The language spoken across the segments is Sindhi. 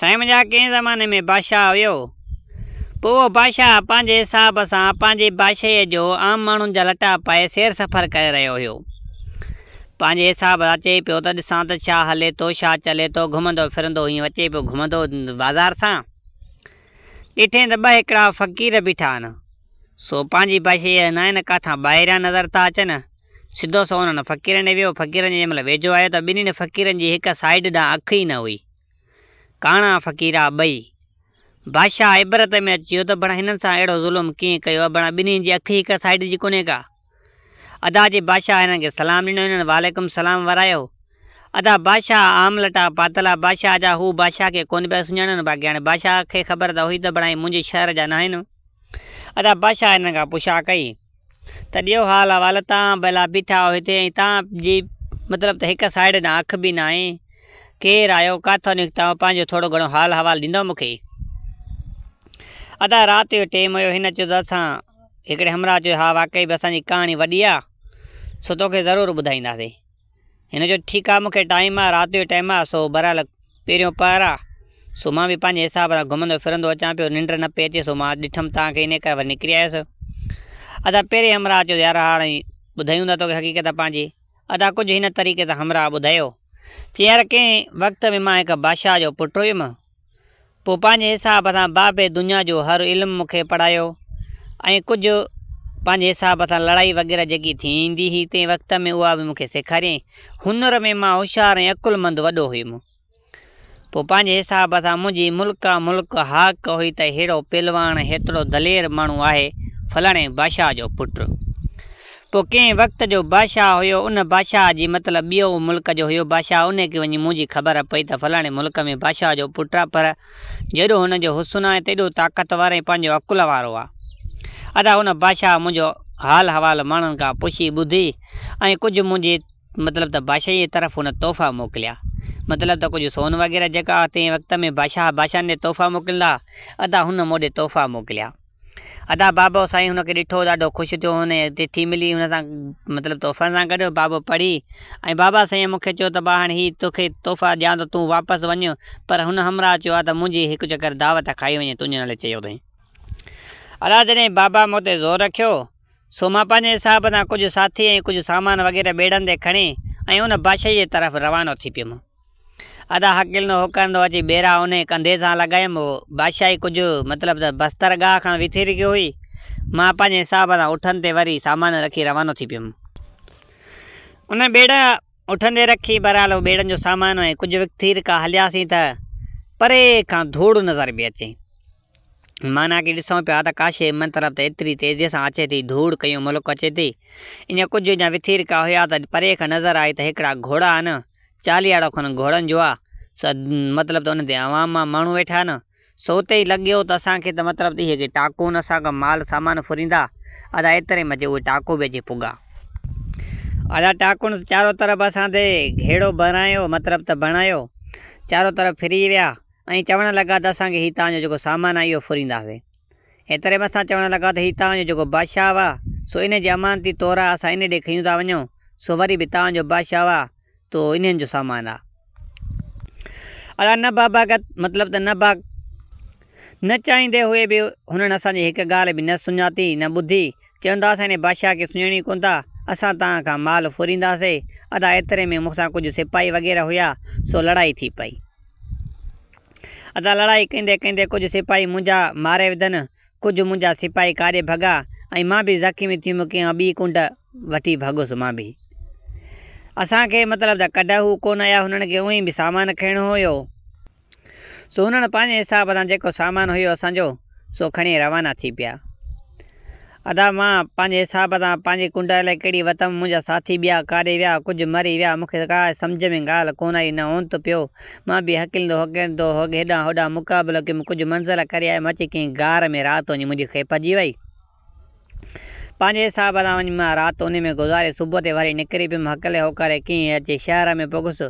سائين منهنجا ڪنهن زماني ۾ بادشاهه هيو. پوء اهو بادشاهه پنهنجي حساب سان پنهنجي بادشاهيء جو عام ماڻهن جا لٽا پائي سير سفر ڪري رهيو هيو. پنهنجي حساب سان چئي پيو ته ڏسان ته ڇا هلي ٿو ڇا چلي ٿو گهمندو ڦرندو هيئن اچي پيو گهمندو بازار سان. ڏٺئين ته ٻه هڪڙا فقير بيٺا آهن. سو پنهنجي بادشاهيء جا ناهن ڪاٿان ٻاهريان نظر ٿا اچن. سڌو سنئون انهن فقيرن ڏي ويو. فقيرن جي جنهن مهل ويجهو آيو ته ٻنهين فقيرن جي هڪ سائيڊ ڏانهن اک ئي نه هئي. ڪاڻا فقيرا ٻئي. بادشاهه عبرت ۾ اچي ويو ته بڻا هنن سان اهڙو ظلم ڪيئن ڪيو آهي، بڻا ٻنهي جي اک ئي هڪ سائيڊ جي ڪونهي ڪا. ادا جي بادشاهه هنن کي سلام ڏنو، هنن وعليڪم سلام ورايو. ادا بادشاهه عام لٽا پاتل آ بادشاهه جا، هو بادشاهه کي ڪونه پيا سڃاڻن، باقي هاڻي بادشاهه کي خبر ته هئي ته بڻا هي منهنجي شهر جا ناهن. ادا بادشاهه هنن کان پڇا ڪئي. ته ڏيو حال احوال تان ڀلا بيٺا آهيو هتي ۽ تان جي مطلب ته هڪ سائيڊ ڏانهن اک به ناهي ڪير آهيو ڪاٿو نڪتا آهيو پنهنجو ٿورو گهڻو حال احوال ڏيندؤ مون کي. ادا رات جو ٽيم هيو هن چيو ته اسان هڪڙي همراهه چيو ها واقعي به اسان جي ڪهاڻي وڏي آ سو توکي ضرور ٻڌائينداسين. هن چيو ٺيڪ آ مون کي ٽائيم آ رات جو ٽائيم آ سو بهرحال پهريون پهر آ سو مان به پنهنجي حساب سان گهمندو ڦرندو اچان پيو ننڊ نه پئي اچي سو مان ڏٺم توهان کي انهي ڪري وري نڪري آيس. ادا پهرين همراهه چيو يار هاڻي ٻڌايون ٿا توکي حقيقت پنهنجي. ادا ڪجهه هن طريقي سان همراهه ٻڌايو. چي يار ڪنهن وقت ۾ مان هڪ بادشاهه جو پٽ هيم پوء پنهنجي حساب سان بابي دنيا جو هر علم مون کي پڙهايو ۽ ڪجهه پنهنجي حساب سان لڙائي وغيره جيڪي ٿيندي هئي تنهن وقت ۾ اها به مون کي سيکاريائين. هنر ۾ مان هوشيار ۽ عقلمند وڏو هيم. پوء پنهنجي حساب سان منهنجي ملڪان ملڪ هاڪ هئي ته ههڙو پهلواڻ هيترو دلير ماڻهو آهي فلاڻي بادشاهه جو پٽ. پوء ڪنهن وقت جو بادشاهه هيو، ان بادشاهه جي مطلب ٻيو ملڪ جو هيو بادشاهه، انهي کي وڃي منهنجي خبر پئي ته فلاڻي ملڪ ۾ بادشاهه جو پٽ آ، پر جيڏو هن جو حسن آهي تيڏو طاقتور ۽ پنهنجو عقل وارو آ. ادا ان بادشاهه منهنجو حال حوال ماڻهن کان پڇي ٻڌي ۽ ڪجهه منهنجي مطلب ته بادشاهيء جي طرف هن تحفا موڪليا. مطلب ته ڪجهه سون وغيره جيڪا تنهن وقت ۾ بادشاهه بادشاهن ڏي تحفا موڪليندا ها، ادا هن مون ڏي تحفا موڪليا. ادا بابو سائين هن کي ڏٺو ڏاڍو خوش ٿيو هن چٺي ملي هن سان مطلب تحفن سان گڏ بابو پڙهي ۽ بابا سائين مون کي چيو ته با هاڻي هي توکي تحفا ڏيان ٿو تون واپس وڃ پر هن همراهه چيو آ ته منهنجي هڪ چڪر دعوت کائي وڃي تنهنجي نالي چيو اٿئي. ادا جڏهن بابا مون تي زور رکيو سو مان پنهنجي حساب سان ڪجهه ساٿي ۽ ڪجهه سامان وغيره ٻيڙن تي کڻي ۽ ان بادشاهي جي طرف روانو ٿي پيم. ادا هڪلندو هوڪرندو اچي ٻيرا انهيء ڪنڌيء سان لڳايم. بادشاهي ڪجهه مطلب ته بستر گاهه کان وٿيري گيو هئي. مان پنهنجي حساب سان اٺن تي وري سامان رکي روانو ٿي پيم. ان ٻيڙا اٺن تي رکي بهرحال اهو ٻيڙن جو سامان ۽ ڪجهه وٿيرڪا هلياسين ته پري کان ڌوڙ نظر پئي اچي. معنيٰ ڪي ڏسون پيا ته ڪا شيء مطلب ته ايتري تيزيء سان اچي ٿي، ڌوڙ ڪيون ملڪ اچي ٿي. اڃا ڪجهه اڃا وٿيرڪا هيا ته پري کان نظر آئي ته هڪڙا گهوڙا آهن، چاليهاڙو کن گهوڙن جو آ، مطلب ته انهن تي عوام مان ماڻهو ويٺا آهن. سو اتي ئي لڳيو ته اسان کي ته مطلب ته اهي ڪي ٽاڪون اسان کان مال سامان ڦريندا. ادا ايتري ۾ اچي اهي ٽاڪو به اچي پڳا. ادا ٽاڪن چارو طرف اسان تي گهيڙو بڻايو مطلب ته بڻايو. چارو طرف ڦري ويا. ۽ چوڻ لڳا ته اسان کي هي توهان جو جيڪو سامان آهي اهو ڦرينداسين. ايتري ۾ اسان چوڻ لڳا ته هي توهان جو جيڪو بادشاهه آ، سو انهي جي امانتي طور آ، اسان انهي ڏي کنيون ٿا وڃون، سو وري به توهان جو بادشاهه آ، تو انهن جو سامان آ. ادا نه باباگت، مطلب ته نه با، نه چاهيندي هئي به هنن اسان جي هڪ ڳالهه به نه سڃاتي نه ٻڌي، چون ٿا اسان انهي بادشاهه کي سڃاڻيون ڪونه ٿا، اسان توهان کان مال ڦرينداسين. ادا ايتري ۾ مون سان ڪجهه سپاهي وغيره هيا، سو لڙائي ٿي پئي. ادا لڙائي ڪندي ڪندي ڪجهه سپاهي منهنجا ماري وڌن، ڪجهه منهنجا سپاهي ڪاڏي ڀڳا ۽ مان به زخمي ٿيم ڪنهن ٻي ڪنڊ وٺي ڀڳس مان به. اسان کي مطلب ته ڪڍ هو ڪونه آيا هنن کي اونئين به سامان کڻڻو هيو. سو هنن پنهنجي حساب سان جيڪو سامان هيو اسان جو سو کڻي روانا ٿي پيا. ادا مان پنهنجي حساب سان پنهنجي ڪنڊ الائي ڪهڙي وتم منهنجا ساٿي ٻيا ڪاڏي ويا ڪجهه مري ويا مون کي ڪا سمجهه ۾ ڳالهه ڪونه آئي نه اونت پيو مان به هڪلندو هڪلندو هيڏانهن هوڏانهن مقابلو ڪيم ڪجهه منزل ڪري آيم اچي ڪنهن غار ۾ رات وڃي منهنجي کيپجي وئي. پنهنجي حساب سان وڃي مان رات انهي ۾ گذاري صبح تي وري نڪري پيم هڪلي هوڪاري ڪيئن اچي شهر ۾ پڳس.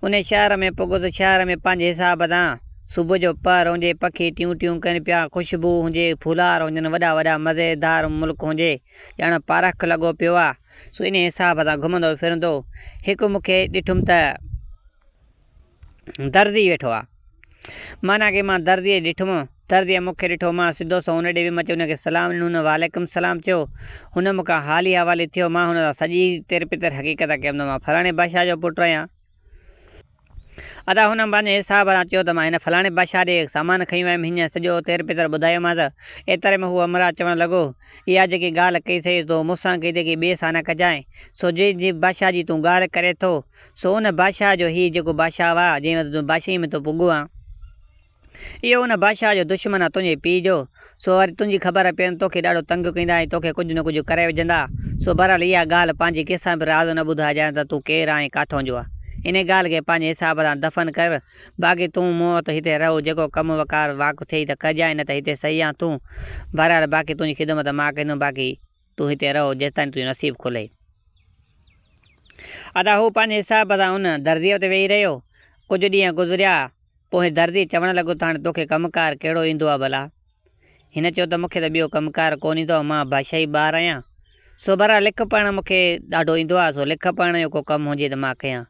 انهي شهر ۾ پڳس، شهر ۾ پنهنجي حساب سان صبح جو پهر هجي، پکي ٽيون ٽيون ڪن پيا، خوشبو هجي، ڦولار هجن، وڏا وڏا مزيدار ملڪ هجي، ڄڻ پارک لڳو پيو آ. سو انهي حساب سان گهمندو ڦرندو هڪ مون کي ڏٺم ته درزي ويٺو آ. معنيٰ ڪي مان درزيء ڏٺم، درزيء مون کي ڏٺو، مان سڌو سنئون ان ڏي ويم، اچي ان کي سلام ڏنو، هن وعليڪم السلام چيو، هن مون کان حالي حوالي ٿيو، مان هن سان سڄي تر پتر حقيقت ڪيم ته مان فلاڻي بادشاهه جو پٽ آهيان. ادا هن پنهنجي حساب سان چيو ته مان هن فلاڻي بادشاهه ڏي سامان کنيو آيم، هينئن سڄو تير پتر ٻڌايومانس. ايتري ۾ هو همراهه چوڻ لڳو، اها جيڪي ڳالهه ڪئي اٿئي تو مون سان ڪئي جيڪي ٻئي سان نه ڪجانء، سو جنهن بادشاهه جي تون ڳالهه ڪرين ٿو، سو ان بادشاهه جو هي جيڪو بادشاهه آ، جنهن وٽ تون بادشاهيء ۾ تون پڳو آن، اهو ان بادشاهه جو دشمن آ تنهنجي پيء جو، سو وري تنهنجي خبر پين توکي ڏاڍو تنگ ڪندا ۽ توکي ڪجهه نه ڪجهه ڪري وجهندا، سو بهرحال اها ڳالهه پنهنجي ڪنهن سان به راز نه ٻڌائجانء ته تون ڪير آهين ڪاٿئون جو آن. انهيء ڳالهه کي پنهنجي حساب سان دفن ڪر، باقي تون مون وٽ هتي رهه، جيڪو ڪم وڪار واڪ ٿئي ته ڪجانء نه ته هتي صحيح آن تون، بهرحال باقي تنهنجي خدمت مان ڪندم، باقي تون هتي رهه جيستائين تنهنجو نصيب کلي. ادا هو پنهنجي حساب سان ان درزيء وٽ ويهي رهيو. ڪجهه ڏينهن گذريا. پوء درزي چوڻ لڳو ته هاڻي توکي ڪم ڪار ڪهڙو ايندو آ ڀلا؟ هن چيو ته مون کي ته ٻيو ڪم ڪار ڪونه ايندو آ، مان بادشاهي ٻار آهيان، سو بهرحال لک پڙهڻ مون کي ڏاڍو ايندو آ، سو لک پڙهڻ جو ڪو ڪم هجي ته مان ڪيان.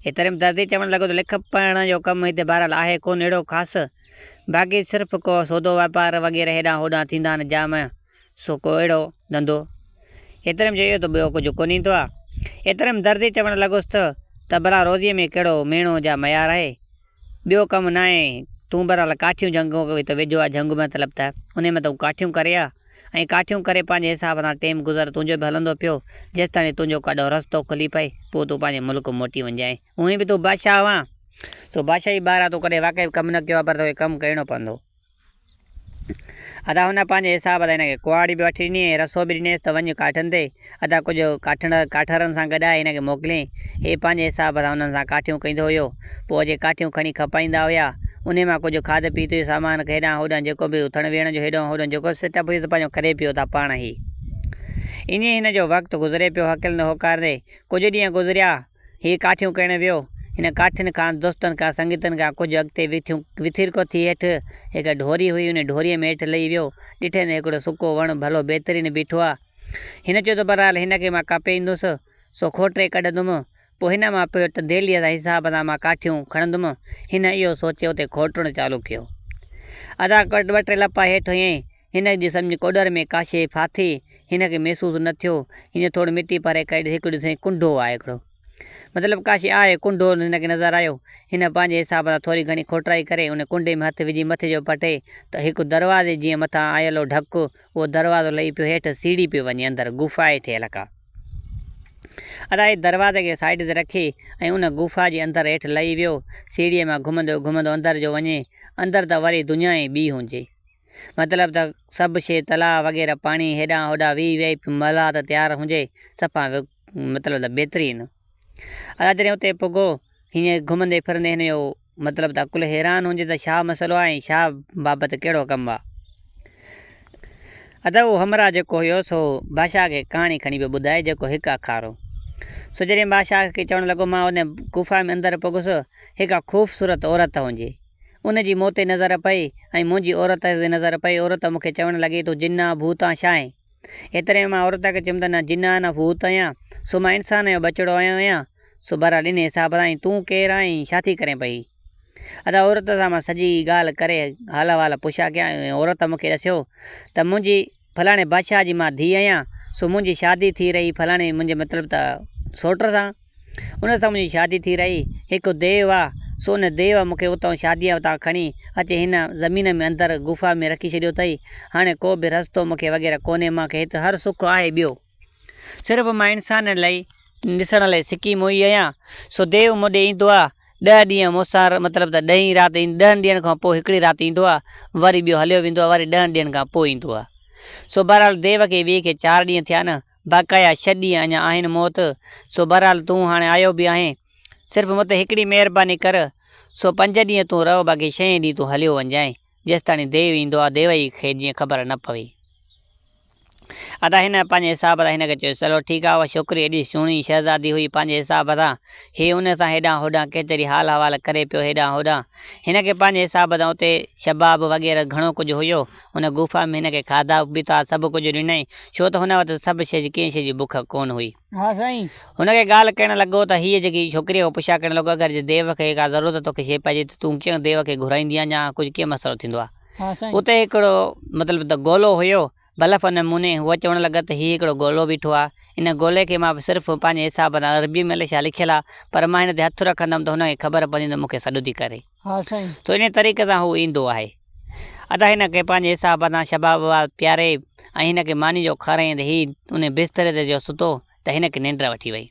ايتري ۾ درزي چوڻ لڳو ته لک پڙهڻ جو ڪم هتي بهرحال آهي ڪونه اهڙو خاص، باقي صرف ڪو سودو واپار وغيره هيڏانهن هوڏانهن ٿيندا آهن جام، سو ڪو اهڙو ڌنڌو. ايتري ۾ چيو ته ٻيو ڪجهه ڪونه ايندو آ. ايتري ۾ درزي چوڻ لڳس ته ته ڀلا روزيء ۾ ڪهڙو ميڻو جا معيار آهي. ٻيو ڪم ناهي، تون بهرحال ڪاٺيون جهنگ هت ويجهو آ جهنگ مطلب ته انهي ۾ تون ڪاٺيون ڪري آ ۽ ڪاٺيون ڪري پنهنجي حساب سان ٽيم گذر تنهنجو به هلندو پيو، جيستاڻي تنهنجو ڪڏهن رستو کلي پئي، پوء تون پنهنجي ملڪ موٽي وڃجانء. هونئن به تون بادشاهه آن، سو بادشاهي ٻار آ، تون ڪڏهن واقعي به ڪم نه ڪيو آ، پر توکي ڪم ڪرڻو پوندو. ادا هن پنهنجي حساب سان هن کي ڪهاڙي به وٺي ڏني ۽ رسو به ڏنيس ته وڃ ڪاٺين تي. ادا ڪجهه ڪاٺڻ ڪاٺارن سان گڏائي هن کي موڪليائين. هي پنهنجي حساب سان انهن سان ڪاٺيون ڪيندو هيو. پوء جي ڪاٺيون کڻي کپائيندا هيا. انهي مان ڪجهه کاڌ پيت جو سامان هيڏانهن هوڏانهن جيڪو به اٿڻ ويهڻ جو هيڏانهن هوڏانهن جيڪو به سيٽ اپ هيس پنهنجو ڪري پيو ادا پاڻ هي. ائين هن جو وقت گذري پيو هڪلندي هوڪارندي. ڪجهه ڏينهن گذريا. هي ڪاٺيون ڪهڻ ويو. هن ڪاٺين کان، دوستن کان، سنگتين کان ڪجهه اڳتي وٿيون وٿيرڪو ٿي هيٺ هڪ ڍوري هئي، ان ڍوريء ۾ هيٺ لهي ويو. ڏٺائين ته هڪڙو سڪو وڻ ڀلو بهترين بيٺو آ. هن چيو ته بهرحال هن کي مان ڪپي ايندس، سو کوٽري ڪڍندم. پوء هن مان پيو تنديليء سان حساب سان مان ڪاٺيون کڻندم. هن اهو سوچي اتي کوٽڻ چالو ڪيو. ادا ٻه ٽي لپا هيٺ هنيائين. هن جي سمجهه ڪوڏر ۾ ڪا شيء ڦاٿي، هن کي محسوس نه ٿيو. هن ٿوري مٽي پري ڪري ڏسي، هڪ ڏسين ڪنڊو آهي هڪڙو. مطلب ڪا شيء آهي، ڪنڊو هن کي نظر آيو. هن پنهنجي حساب سان ٿوري گهڻي کوٽرائي ڪري، ان ڪنڊي ۾ هٿ وجهي مٿي جو پٽي ته هڪ دروازي جيئن مٿان آيل هو ڍڪ، اهو دروازو لهي پيو، هيٺ سيڙهي پيو وڃي اندر غفا هيٺ هلڪا. ادا هي دروازي کي سائيڊ تي رکي ۽ ان غفا جي اندر هيٺ لهي ويو. سيڙهيء مان گهمندو گهمندو اندر جو وڃي، اندر ته وري دنيا ئي ٻي هجي. مطلب ته سڀ شيء تلاء وغيره پاڻي هيڏانهن هوڏانهن ويهي ويهي پيو محلات تيار هجي صفا مطلب ته بهترين. ادا جڏهن اتي پڳو هيئن گهمندي ڦرندي هن جو مطلب ته عقل حيران هجي ته ڇا مسئلو آهي ۽ ڇا بابت ڪهڙو ڪم آ. ادا اهو همراهه جيڪو هيو سو بادشاهه کي ڪهاڻي کڻي پيو ٻڌائي جيڪو هڪ اکارو. سو جڏهن بادشاهه کي چوڻ لڳو مان ان غفا ۾ اندر پڳس هڪ خوبصورت عورت هجي. ان جي مون تي نظر پئي ۽ منهنجي عورت تي نظر پئي. عورت مون کي چوڻ لڳي، تون جن آن، ڀوت آن، ڇا آهين؟ ايتري ۾ مان عورت کي چيم ته نه جن آن نه ڀوت آهيان، سو مان انسان جو ٻچڙو آيو آهيان، سو بهرحال انهي حساب سان ۽ تون ڪير آهين ۽ ڇا ٿي ڪرين پئي؟ ادا عورت سان مان سڄي ڳالهه ڪري حال احوال پڇا ڪيا ۽ عورت مون کي ڏسيو ته منهنجي فلاڻي بادشاهه جي مان ڌيء آهيان، سو منهنجي شادي ٿي رهي فلاڻي منهنجي مطلب ته سوٽ سان. ان سان منهنجي شادي ٿي رهي. هڪ ديو آ، سو ان ديو مون کي اتان شاديء اتان کڻي اچي هن زمين ۾ اندر غفا ۾ رکي ڇڏيو اٿئي. هاڻي ڪو به رستو مون کي وغيره ڪونهي، مان کي هت هر سک آهي ٻيو. صرف مان انسانن لئي ڏسڻ لئي سڪي موئي آهيان. سو ديو مون ڏي ايندو آ، ڏهه ڏينهن مون سان مطلب ته ڏهين رات ڏهن ڏينهن کان پوء هڪڙي رات ايندو آ، وري ٻيو هليو ويندو آ، وري ڏهن ڏينهن کان پوء ايندو آ. سو بهرحال ديو کي ٻئي کي چار ڏينهن ٿيا نه، باقايا ڇهه ڏينهن اڃا آهن موت، سو بهرحال تون هاڻي آيو به آهين، صرف مون تي هڪڙي مهرباني ڪر، سو پنج ڏينهن تون رهه باقي ڇهين ڏينهن تون هليو وڃجانء، جيستاڻي ديو ايندو آ، ديو ئي کي جيئن خبر نه پوي. ادا هن پنهنجي حساب سان هن کي چيو چلو ٺيڪ آ اها ڇوڪري ايڏي سهڻي شهزادي هئي پنهنجي حساب سان هي ان سان هيڏانهن هوڏانهن ڪيتري حال احوال ڪري پيو هيڏانهن هوڏانهن هن کي پنهنجي حساب سان اتي شباب وغيره گهڻو ڪجهه هيو ان غوفا ۾ هن کي کاڌا پيتا سڀ ڪجهه ڏنائين ڇو ته هن وٽ سڀ شيء جي ڪنهن شيء جي بک ڪونه هئي. ها سائين. هن کي ڳالهه ڪرڻ لڳو ته هيء جيڪي ڇوڪريء کان پڇا ڪرڻ لڳو اگر جي ديو کي ڪا ضرورت توکي شيء پئجي ته تون ڪيئن ديو کي گهرائيندينء يا ڪجهه ڪيئن مسئلو ٿيندو آ. ها سائين. اتي هڪڙو مطلب ته گولو هيو بلف نموني هوء چوڻ لڳس ته هي هڪڙو گولو بيٺو آ. ان گولي کي مان صرف پنهنجي حساب سان عربيء ۾ الائي ڇا لکيل آ، پر مان هن تي هٿ رکندم ته هن کي خبر پوندي ته مون کي سڏ ٿي ڪري. ها سائين. سو انهيء طريقي سان هو ايندو آهي. ادا هن کي پنهنجي حساب سان شباب پياري ۽ هن کي ماني جو کارائين ته هي انهيء بستري تي جو ستو ته هن کي ننڊ وٺي وئي.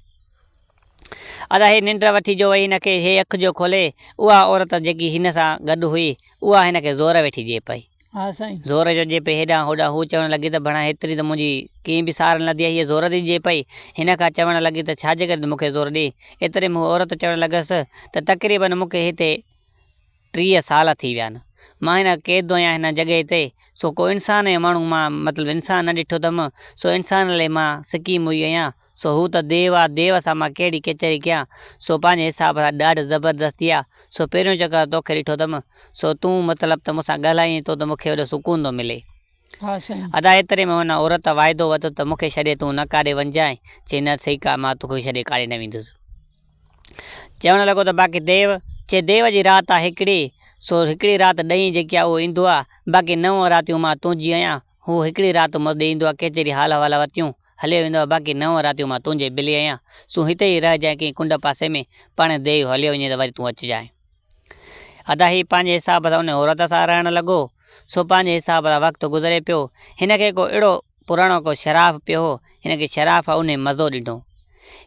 ادا هي ننڊ وٺي جو وئي هن کي هي اک جو کولي اها عورت جيڪي هن سان گڏ هئي اها هن کي زور ويٺي ڏئي پئي. ها سائين. زور جو ڏئي پئي هيڏانهن هوڏانهن هوء چوڻ لڳي ته ڀڻا هيتري ته منهنجي ڪنهن به سار نه لڌي آهي هيء زور ٿي ڏئي پئي. هن کان چوڻ لڳي ته ڇا جي ڪري ٿي مون کي زور ڏئي. ايتري ۾ هوء عورت چوڻ لڳس ته تقريبن مون کي هتي 30 سال ٿي ويا آهن. مان هن قيد آهيان هن جڳهه تي سو ڪو انسان جو ماڻهو مان مطلب انسان نه ڏٺو اٿم سو انسان لئي مان سڪي موئي آهيان. سو هو ته ديو آ، ديو سان مان ڪهڙي ڪچهري ڪيان، سو پنهنجي حساب سان ڏاڍ زبردستي آ، سو پهريون چڪر توکي ڏٺو اٿم، سو تون مطلب ته مون سان ڳالهائين ٿو ته مون کي وڏو سڪون ٿو ملي. ها سائين. ادا ايتري ۾ هن عورت واعدو ورتو ته مون کي ڇڏي تون نه ڪاڏي وڃجانء، چي نه سهي ڪا مان توکي ڇڏي ڪاڏي نه ويندس. چوڻ لڳو ته باقي ديو، چي ديو جي رات آ هڪڙي، سو هڪڙي رات ڏئين جيڪي آ اهو ايندو آ، باقي نو راتيون مان تنهنجي آهيان، هو هڪڙي رات مون ڏي ايندو آ، ڪيچري حال احوال ورتيون، هليو ويندو آهي، باقي نو راتيون مان تنهنجي بلي آهيان، سو هتي ئي رهجانء ڪنهن ڪنڊ پاسي ۾، پاڻ ديو هليو وڃي ته وري تون اچجانء. ادا هي پنهنجي حساب سان ان عورت سان رهڻ لڳو، سو پنهنجي حساب سان وقت گذري پيو. هن کي ڪو اهڙو پراڻو ڪو شراف پيو هو، هن کي شراف انهي مزو ڏنو.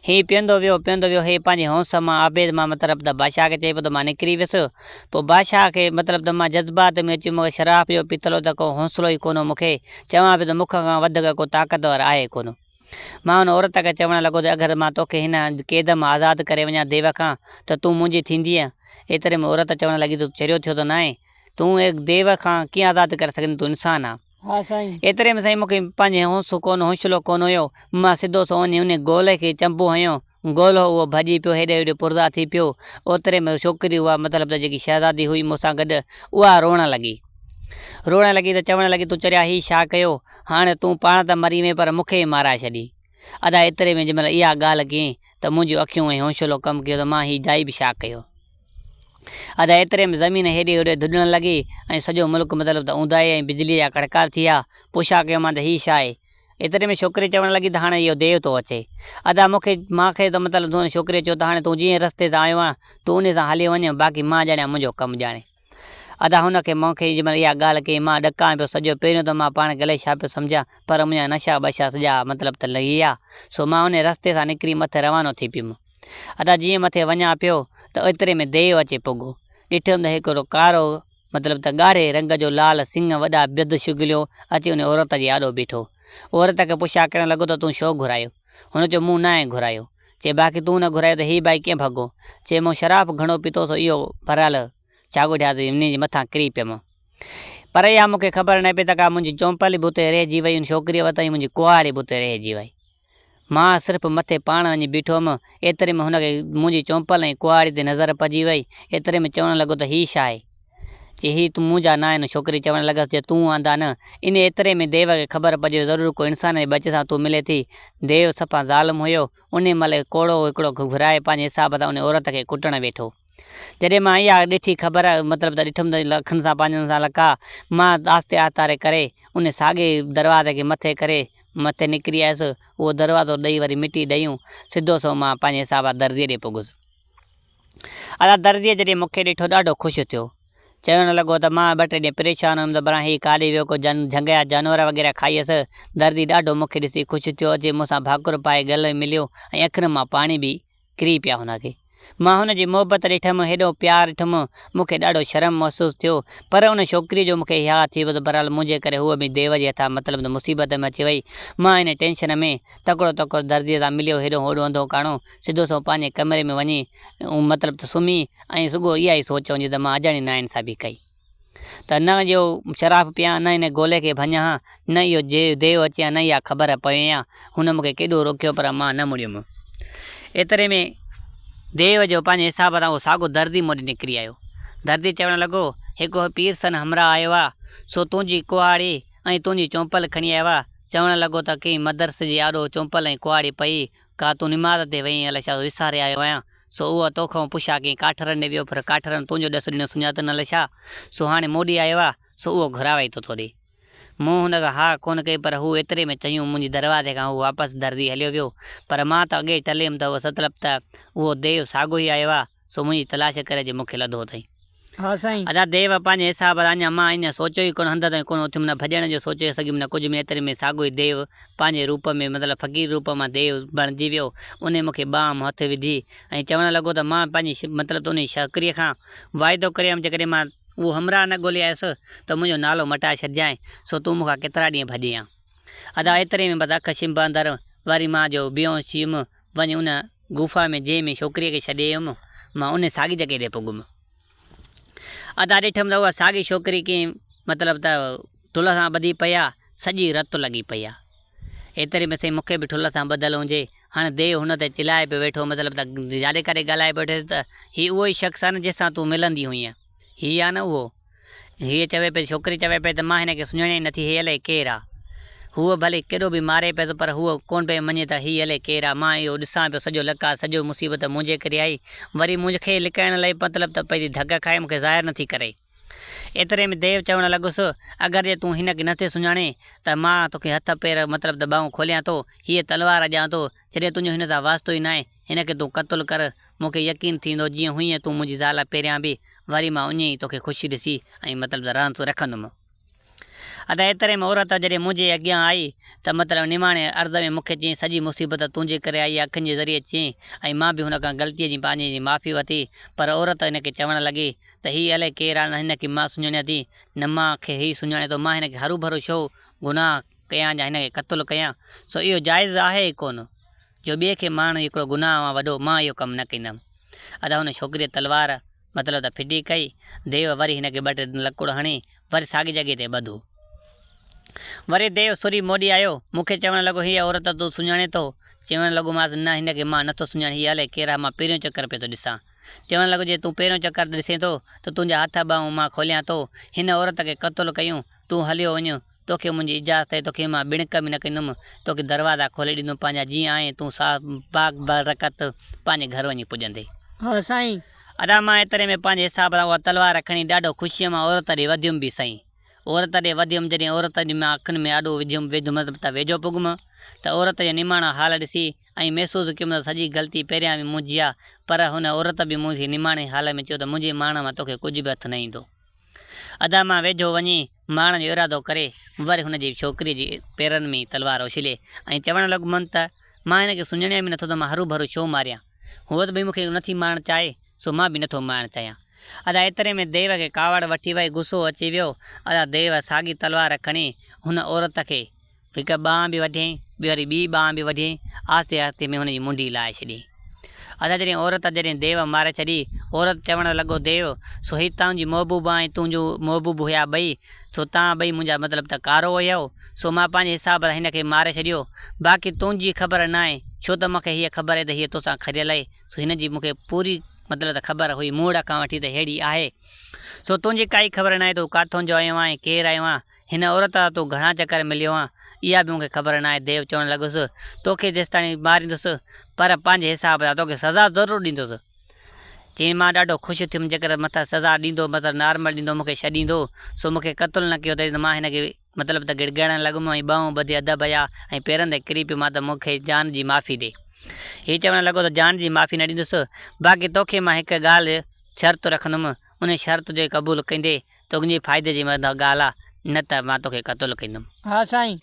هي پيئندو ويو، پيئندو ويو، هي پنهنجي هونس مان آبيد مان مطلب ته بادشاهه کي چئي پيو ته مان نڪري ويس. پوء بادشاهه کي مطلب ته مان جذبات ۾ اچي مون کي شراف جو پيتل هو ته ڪو حوصلو ئي ڪونه هو مون کي، چوان پيو ته مون کان وڌڪ ڪو طاقتور آهي ڪونه. مان ان عورت کي چوڻ لڳو ته اگر مان توکي هن قيد مان آزاد ڪري وڃان ديو کان ته تون منهنجي ٿيندينء؟ ايتري ۾ عورت چوڻ لڳي ته تون چريو ٿيو ته ناهين؟ تون ديو کان ڪيئن آزاد ڪري سگهندين تون انسان آن. ها سائين. ايتري ۾ سائين مون کي پنهنجي هونس ڪونه حوصلو ڪونه هيو. مان سڌو سو وڃي انهي گولي کي چنبو هنيو. گولو اهو ڀڄي پيو هيڏي هوڏي پرزا ٿي پيو. اوتري ۾ ڇوڪري اها مطلب ته جيڪي شهزادي هئي مون سان گڏ اها روئڻ لڳي. روئڻ لڳي ته چوڻ لڳي تون چريا هي ڇا ڪيو. هاڻي تون پاڻ ته مري وئين پر مون کي به مارائي ڇڏين. ادا ايتري ۾ جنهن مهل اها ڳالهه ڪيائين ته منهنجون اکيون ۽ حوصلو ڪم ڪيو ته مان هي جائي به ڇا ڪيو. ادا ايتري ۾ زمين هيڏي هوڏي ڌڏڻ لڳي ۽ سڄو ملڪ مطلب ته اونداهي ۽ بجليء جا ڪڙڪا ٿي ويا. پڇا ڪيومان ته هي ڇا آهي؟ ايتري ۾ ڇوڪري چوڻ لڳي ته هاڻي اهو ديو ٿو اچي. ادا مون کي مان کي ته مطلب هن ڇوڪريء چيو ته هاڻي تون جنهن رستي تان آيو آهين تون انهي سان هليو وڃ باقي مان ڄاڻيان منهنجو ڪم ڄاڻي. ادا هن کي مون کي جنهن مهل اها ڳالهه ڪئي مان ڏڪان پيو سڄو پهريون ته مان پاڻ کي الائي ڇا پيو سمجهان پر منهنجا نشا ٻشا سڄا مطلب ته لهي ويا سو مان انهي رستي سان نڪري مٿي روانو ٿي پيم. ادا جيئن مٿي وڃان پيو ته ايتري ۾ ديو اچي پڳو. ڏٺم ته هڪڙو ڪارو مطلب ته ڳاڙهي رنگ جو لال سڱ وڏا بد شگليو اچي ان عورت جي آڏو بيٺو. عورت کي پڇا ڪرڻ لڳو ته تون ڇو گهرايو؟ هن چيو مون ناهي گهرايو. چي باقي تون نه گهرايو ته هي ٻائي ڪيئن ڀڳو؟ چي مون شراب گهڻو پيتو سو اهو بهرحال ڇا ڳوٺيا ته انهيء جي مٿان ڪري پيم. پر اها مون کي خبر نه پئي ته ڪا منهنجي چونپل به اتي رهجي وئي ان ڇوڪريء وٽ ۽ منهنجي ڪهاڙي به اتي رهجي وئي. مان صرف مٿي پاڻ وڃي بيٺو هيم، ايتري ۾ هن کي منهنجي چونپل ۽ ڪهاڙي تي نظر پئجي وئي، ايتري ۾ چوڻ لڳو ته هي ڇا آهي؟ چي هي منهنجا نه آهن، ڇوڪري چوڻ لڳس چي تون آندا نه. ان ايتري ۾ ديو کي خبر پئجي وئي ضرور ڪو انسان جي ٻچي سان تون ملي ٿي. ديو صفا ظالم هيو، انهي مهل ڪوڙو هڪڙو گهرائي پنهنجي حساب سان انهي عورت کي ڪٽڻ ويٺو. جڏهن مان اها ڏٺي خبر مطلب ته ڏٺم ته لکن سان پنهنجن سان لڪا، مان آهستي آهستاري ڪري انهي ساڳئي دروازي کي مٿي ڪري مٿي نڪري آيس، اهو دروازو ڏئي وري مٽي ڏيون، سڌو سنئون مان پنهنجي حساب سان درزيء ڏي پڳس. ادا درزيء جڏهن مون کي ڏٺو ڏاڍو خوش ٿيو. چوڻ لڳو ته مان ٻه ٽي ڏينهن پريشان هيم ته بران هي ڪاڏي ويو ڪو جهنگ جا جانور وغيره کائيس. درزي ڏاڍو مون کي ڏسي خوش ٿيو، اچي مون سان ڀاڪر پائي ڳل مليو ۽ اکين مان پاڻي به ڪري پيا هن کي. مان هن جي محبت ڏٺم، هيڏو پيار ڏٺم، مون کي ڏاڍو شرم محسوس ٿيو. پر ان ڇوڪريء جو مون کي حياء ٿي ويو ته بهرحال منهنجي ڪري هوء به ديو جي هٿان مطلب ته مصيبت ۾ اچي وئي. مان ان ٽينشن ۾ تڪڙو تڪڙو درزيء سان مليو هيڏو هوڏو انڌو ڪاڻو، سڌو سنئون پنهنجي ڪمري ۾ وڃي مطلب ته سمهي ۽ سگهو اها ئي سوچ هوندي ته مان اجاڻي ناانصافي ڪئي. ته نه اهو شراب پيان نه ان گولي کي ڀڃان ها، نه اهو ديو اچي ها نه اها خبر پوي ها. هن مون کي ڪيڏو روڪيو پر مان نه مڙيم. ايتري ۾ ديو جو پنهنجي حساب سان اهو ساڳو دردي مون ڏي نڪري آيو. دردي چوڻ لڳو، هڪ پيرسن همراهه آيو آ، سو تنهنجي ڪهاڙي ۽ تنهنجي چونپل کڻي آيو آ. چوڻ لڳو ته ڪنهن مدرسي جي آڏو چونپل ۽ ڪهاڙي پئي، ڪا تون نماز تي وئين الائي ڇا وساري آيو آهيان، سو اها توکان پڇا ڪنهن ڪاٺرن ڏي ويو پر ڪاٺرن تنهنجو ڏس ڏنو سڃاتن الائي ڇا، سو هاڻي مون ڏي آيو آ، سو اهو گهراوئي ٿو ٿو ڏي. مون هن کان ها ڪونه ڪئي پر هو ايتري ۾ چيون منهنجي دروازي کان هو واپس درزي هليو ويو پر مان ته اڳي ئي ٽليم ته اهو سطلب ته اهو ديو ساڳو ئي آيو آ سو منهنجي تلاش ڪري اچي مون کي لڌو اٿئي. ها سائين. ادا ديو پنهنجي حساب سان اڃا مان اڃا سوچيو ئي ڪونه هنڌ تائين ڪونه اٿيم نه ڀڄڻ جو سوچي سگهيم نه ڪجهه ۾ ايتري ۾ ساڳو ئي ديو پنهنجي روپ ۾ مطلب فقير روپ مان ديو بڻجي ويو انهي مون کي ٻانهن ۾ هٿ وڌي ۽ چوڻ لڳو ته مان پنهنجي مطلب ته انهي ڇوڪريء کان واعدو ڪري آيم جيڪڏهن مان اهو همراهه نه ڳولي آيس ته منهنجو نالو مٽائي ڇڏجانء، سو تون مون کان ڪيترا ڏينهن ڀڄين ها. ادا ايتري ۾ بس اک ڇنڀ اندر وري مان جو بيهوش ٿي ويم، وڃي ان غفا ۾ جنهن ۾ ڇوڪريء کي ڇڏي ويم، مان ان ساڳي جڳهه تي پڳم. ادا ڏٺم ته اها ساڳي ڇوڪري ڪنهن مطلب ته ٺلهه سان ٻڌي پئي آ، سڄي رت لڳي پئي آ. ايتري ۾ سائين مون کي به ٺلهه سان ٻڌل هجي. هاڻي ديو هن تي چلائي پيو ويٺو، مطلب ته جاڏي ڪاڏي ڳالهائي پيو ويٺس ته هي اهو ئي شخص آ نه جنهن سان تون ملندي هئينء. هي آ نه اهو؟ هيء چوي پئي، ڇوڪري چوي پئي ته مان هن کي سڃاڻيان ئي نٿي، هي الائي ڪير آ؟ هوء ڀلي ڪيڏو به ماري پئس پر هوء ڪونه پئي مڃي ته هي الائي ڪير آ. مان اهو ڏسان پيو سڄو لقاء، سڄو مصيبت منهنجي ڪري آئي. وري مون کي لڪائڻ لاء مطلب ته پئي ٿي ڌڪ کائي، مون کي ظاهر نٿي ڪري. ايتري ۾ ديو چوڻ لڳس، اگر جي تون هن کي نٿي سڃاڻين ته مان توکي هٿ پير مطلب ته ٻانهون کوليان ٿو، هيء تلوار ڏيان ٿو، جڏهن تنهنجو هن سان واسطو ئي ناهي، هن کي تون قتل ڪر، مون کي يقين ٿيندو جيئن هئينء تون منهنجي زال پهريان به، وري مان اڃ ئي توکي خوش ڏسي ۽ مطلب ته رهندس رکندم. ادا ايتري ۾ عورت جڏهن منهنجي اڳيان آئي ته مطلب نماڻي عرض ۾ مون کي چيائين سڄي مصيبت تنهنجي ڪري آئي اکين جي ذريعي چيائين ۽ مان به هن کان غلطيء جي پنهنجي جي معافي ورتي پر عورت هن کي چوڻ لڳي ته هي الائي ڪير آ نه هن کي مان سڃاڻيان ٿي نه مان کي هي سڃاڻي ٿو مان هن کي هروڀرو ڇو گناهه ڪيان يا هن کي قتل ڪيان سو اهو جائز آهي ئي ڪونه جو ٻئي کي مارڻ هڪڙو گناهه آ وڏو مان اهو ڪم نه ڪندم ادا هن ڇوڪريء تلوار مطلب ته ڦٽي ڪئي. ديو وري هن کي ٻه ٽي لڪڙ هڻي وري ساڳي جڳهه تي ٻڌو. وري ديو سري موڏي آيو. مون کي چوڻ لڳو، هيء عورت تون سڃاڻين ٿو؟ چوڻ لڳومانس، نه هن کي مان نٿو سڃاڻان، هيء الائي ڪير آهي، مان پهريون چڪر پيو ٿو ڏسان. چوڻ لڳو، جي تون پهريون چڪر ڏسين ٿو ته تنهنجا هٿ ٻانهون مان کوليان ٿو. هن عورت کي قتل ڪيون، تون هليو وڃ. توکي منهنجي اجازت آهي، توکي مان ٻڻڪ به نه ڪندم، توکي دروازا کولي ڏيندم پنهنجا، جيئن آئين تون صاف باغ برڪت پنهنجي گهر وڃي پڄندين. ها سائين. ادا مان ايتري ۾ پنهنجي حساب سان اها تلوار کڻي ڏاڍو خوشيء مان عورت ڏي وڌيم به سائين. عورت ڏي وڌيم، جڏهن عورت جي مان اکين ۾ آڏو وڌيم ويڌم ته ويجهو پڳم ته عورت جا نماڻا حال ڏسي ائين محسوس ڪيم ته سڄي غلطي پهريان به منهنجي آ، پر هن عورت به مون کي نماڻي حال ۾ چيو ته منهنجي ماڻ مان توکي ڪجهه به هٿ نه ايندو. ادا مان ويجهو وڃي مارڻ جو ارادو ڪري وري هن جي ڇوڪريء جي پيرن ۾ تلوار اڇلي ۽ چوڻ لڳم ته مان هن کي سڃاڻيان به نٿو ته مان هروڀرو ڇو ماريان. هوء ته به مون کي نٿي مارڻ چاهي، سو مان به نٿو مارڻ چاهيان. ادا ايتري ۾ ديو کي ڪاوڙ وٺي وئي، غصو اچي ويو. ادا ديو ساڳي تلوار کڻي هن عورت کي هڪ ٻانهن به وڍيائين، ٻي وري ٻي ٻانهن به وڍيائين، آهستي آهستي ۾ هن جي منڍي لاهي ڇڏيائين. ادا جڏهن عورت جڏهن ديو ماري ڇڏي، عورت چوڻ لڳو ديو، سو هي تنهنجي محبوبه ۽ تنهنجو محبوب هيا ٻئي، سو توهان ٻئي منهنجا مطلب ته ڪارو هيؤ، سو مان پنهنجي حساب سان هن کي ماري ڇڏيو، باقي تنهنجي خبر ناهي، ڇو ته مونکي هيء خبر آهي ته هيء توسان کريل آهي، سو هن جي مونکي پوري مطلب ته خبر هئي موڙ کان وٺي ته ههڙي آهي، سو تنهنجي ڪائي خبر ناهي ته هو ڪاٿون جو آيو آهين، ڪير آيو آهين، هن عورت سان تون گهڻا چڪر مليو آن، اها به مون کي خبر ناهي. ديو چوڻ لڳس، توکي جيستاڻي ماريندس، پر پنهنجي حساب سان توکي سزا ضرور ڏيندس. چيائين، مان ڏاڍو خوش ٿيم، جيڪر مٿان سزا ڏيندو، مطلب نارمل ڏيندو، مون کي ڇڏيندو، سو مون کي قتل نه ڪيو اٿئي ته مان هن کي مطلب ته گڙگڙائڻ لڳم ۽ ٻانهون ٻڌي ادب حيا ۽ پيرن تي ڪري پيو مان ته مون کي جان جي معافي ڏي. هي چوڻ لڳو ته جان جي معافي نه ڏيندس، باقي توکي مان هڪ ڳالهه شرط رکندم، ان شرط جي قبول ڪندي تنهنجي فائدي جي ڳالهه آ، نه ته مان توکي قتل ڪندم. ها سائين.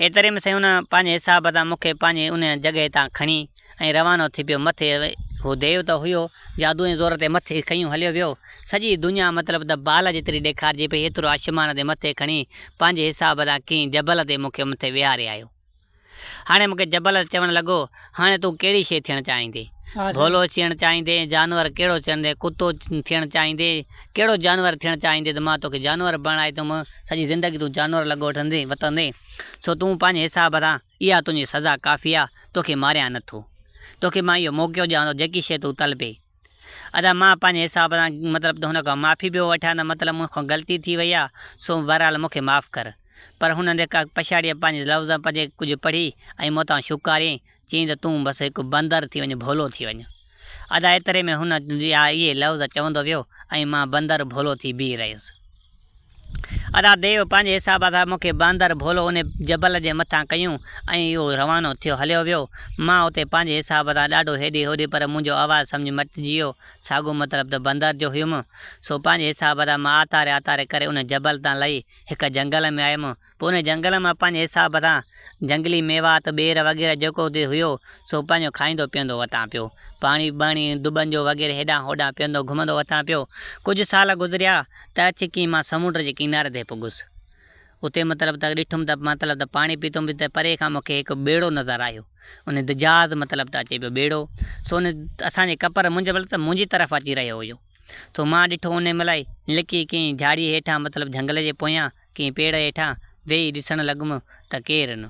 ايتري ۾ سائين ان پنهنجي حساب سان مون کي پنهنجي ان جڳهه تان کڻي ۽ روانو ٿي پيو. مٿي هو ديو ته هيو، جادو ۽ زور تي مٿي کنيون هليو ويو. سڄي دنيا مطلب ته بال جيتري ڏيکارجي پئي ايترو آشمان تي مٿي کڻي پنهنجي حساب سان ڪنهن جبل تي مون کي مٿي ويهاري آيو. هاڻي مون کي جبل چوڻ لڳو، هاڻي تون ڪهڙي شيء ٿيڻ چاهيندين؟ ڀولو ٿيڻ چاهيندين، جانور ڪهڙو ٿيڻ ڪتو ٿيڻ چاهيندين، ڪهڙو جانور ٿيڻ چاهيندين ته مان توکي جانور بڻائي ٿم، سڄي زندگي تون جانور لڳو وٺندين وتندين، سو تون پنهنجي حساب سان اها تنهنجي سزا ڪافي آ، توکي ماريان نه ٿو. توکي مان اهو موقعو ڏيان ٿو جيڪي شيء تون طلبين. ادا مان پنهنجي حساب سان مطلب ته هن کان معافي پيو وٺان ته مطلب مون کان غلطي ٿي وئي آ، سو بهرحال مون کي معاف ڪر. پر هن جيڪا پڇاڙيء پنهنجي لفظ پنهنجي ڪجهه پڙهي ۽ مون تان شوڪاريائين، چيائين ته تون بس هڪ بندر ٿي وڃ، ڀولو ٿي وڃ. ادا ايتري ۾ هن اهي لفظ چوندو ويو ۽ مان بندر ڀولو ٿي بيهي رهيس. ادا ديو پنهنجي حساب سان مون کي باندر ڀولو ان جبل جي مٿان ڪيون ۽ اهو روانو ٿيو هليو ويو. مان اتي پنهنجي حساب سان ڏاڍو هيڏي هوڏي پر منهنجو آواز سمجهه مٽجي ويو ساڳو مطلب ته بندر جو هيم. سو پنهنجي حساب سان مان آتاري آتاري ڪري ان جبل تان لهي هڪ جنگل ۾ آيم پوء ان جنگل مان پنهنجي حساب سان جنگلي ميوات، ٻير وغيره جيڪو اتي هيو، سو پنهنجو کائيندو پيئندو وتان پيو. پاڻي ٻاڻي دٻن جو وغيره هيڏانهن هوڏانهن پيئندو گهمندو وتان پيو. ڪجهه سال گذريا ته اچي ڪيئن مان سمنڊ جي ڪناري تي پڳس. اتي مطلب ته ڏٺم ته مطلب ته پاڻي پيتم به ته پري کان مون کي هڪ ٻيڙو نظر آيو. ان جهاز مطلب ته اچي پيو ٻيڙو، سو ان اسان جي ڪپر منهنجي مطلب ته منهنجي طرف اچي رهيو هيو. سو مان ڏٺو انهي مهل ئي لڪي ڪنهن جهاڙيء هيٺان مطلب جهنگل جي پويان ڪنهن پيڙ هيٺان ويهي ڏسڻ لڳم ته ڪير نه.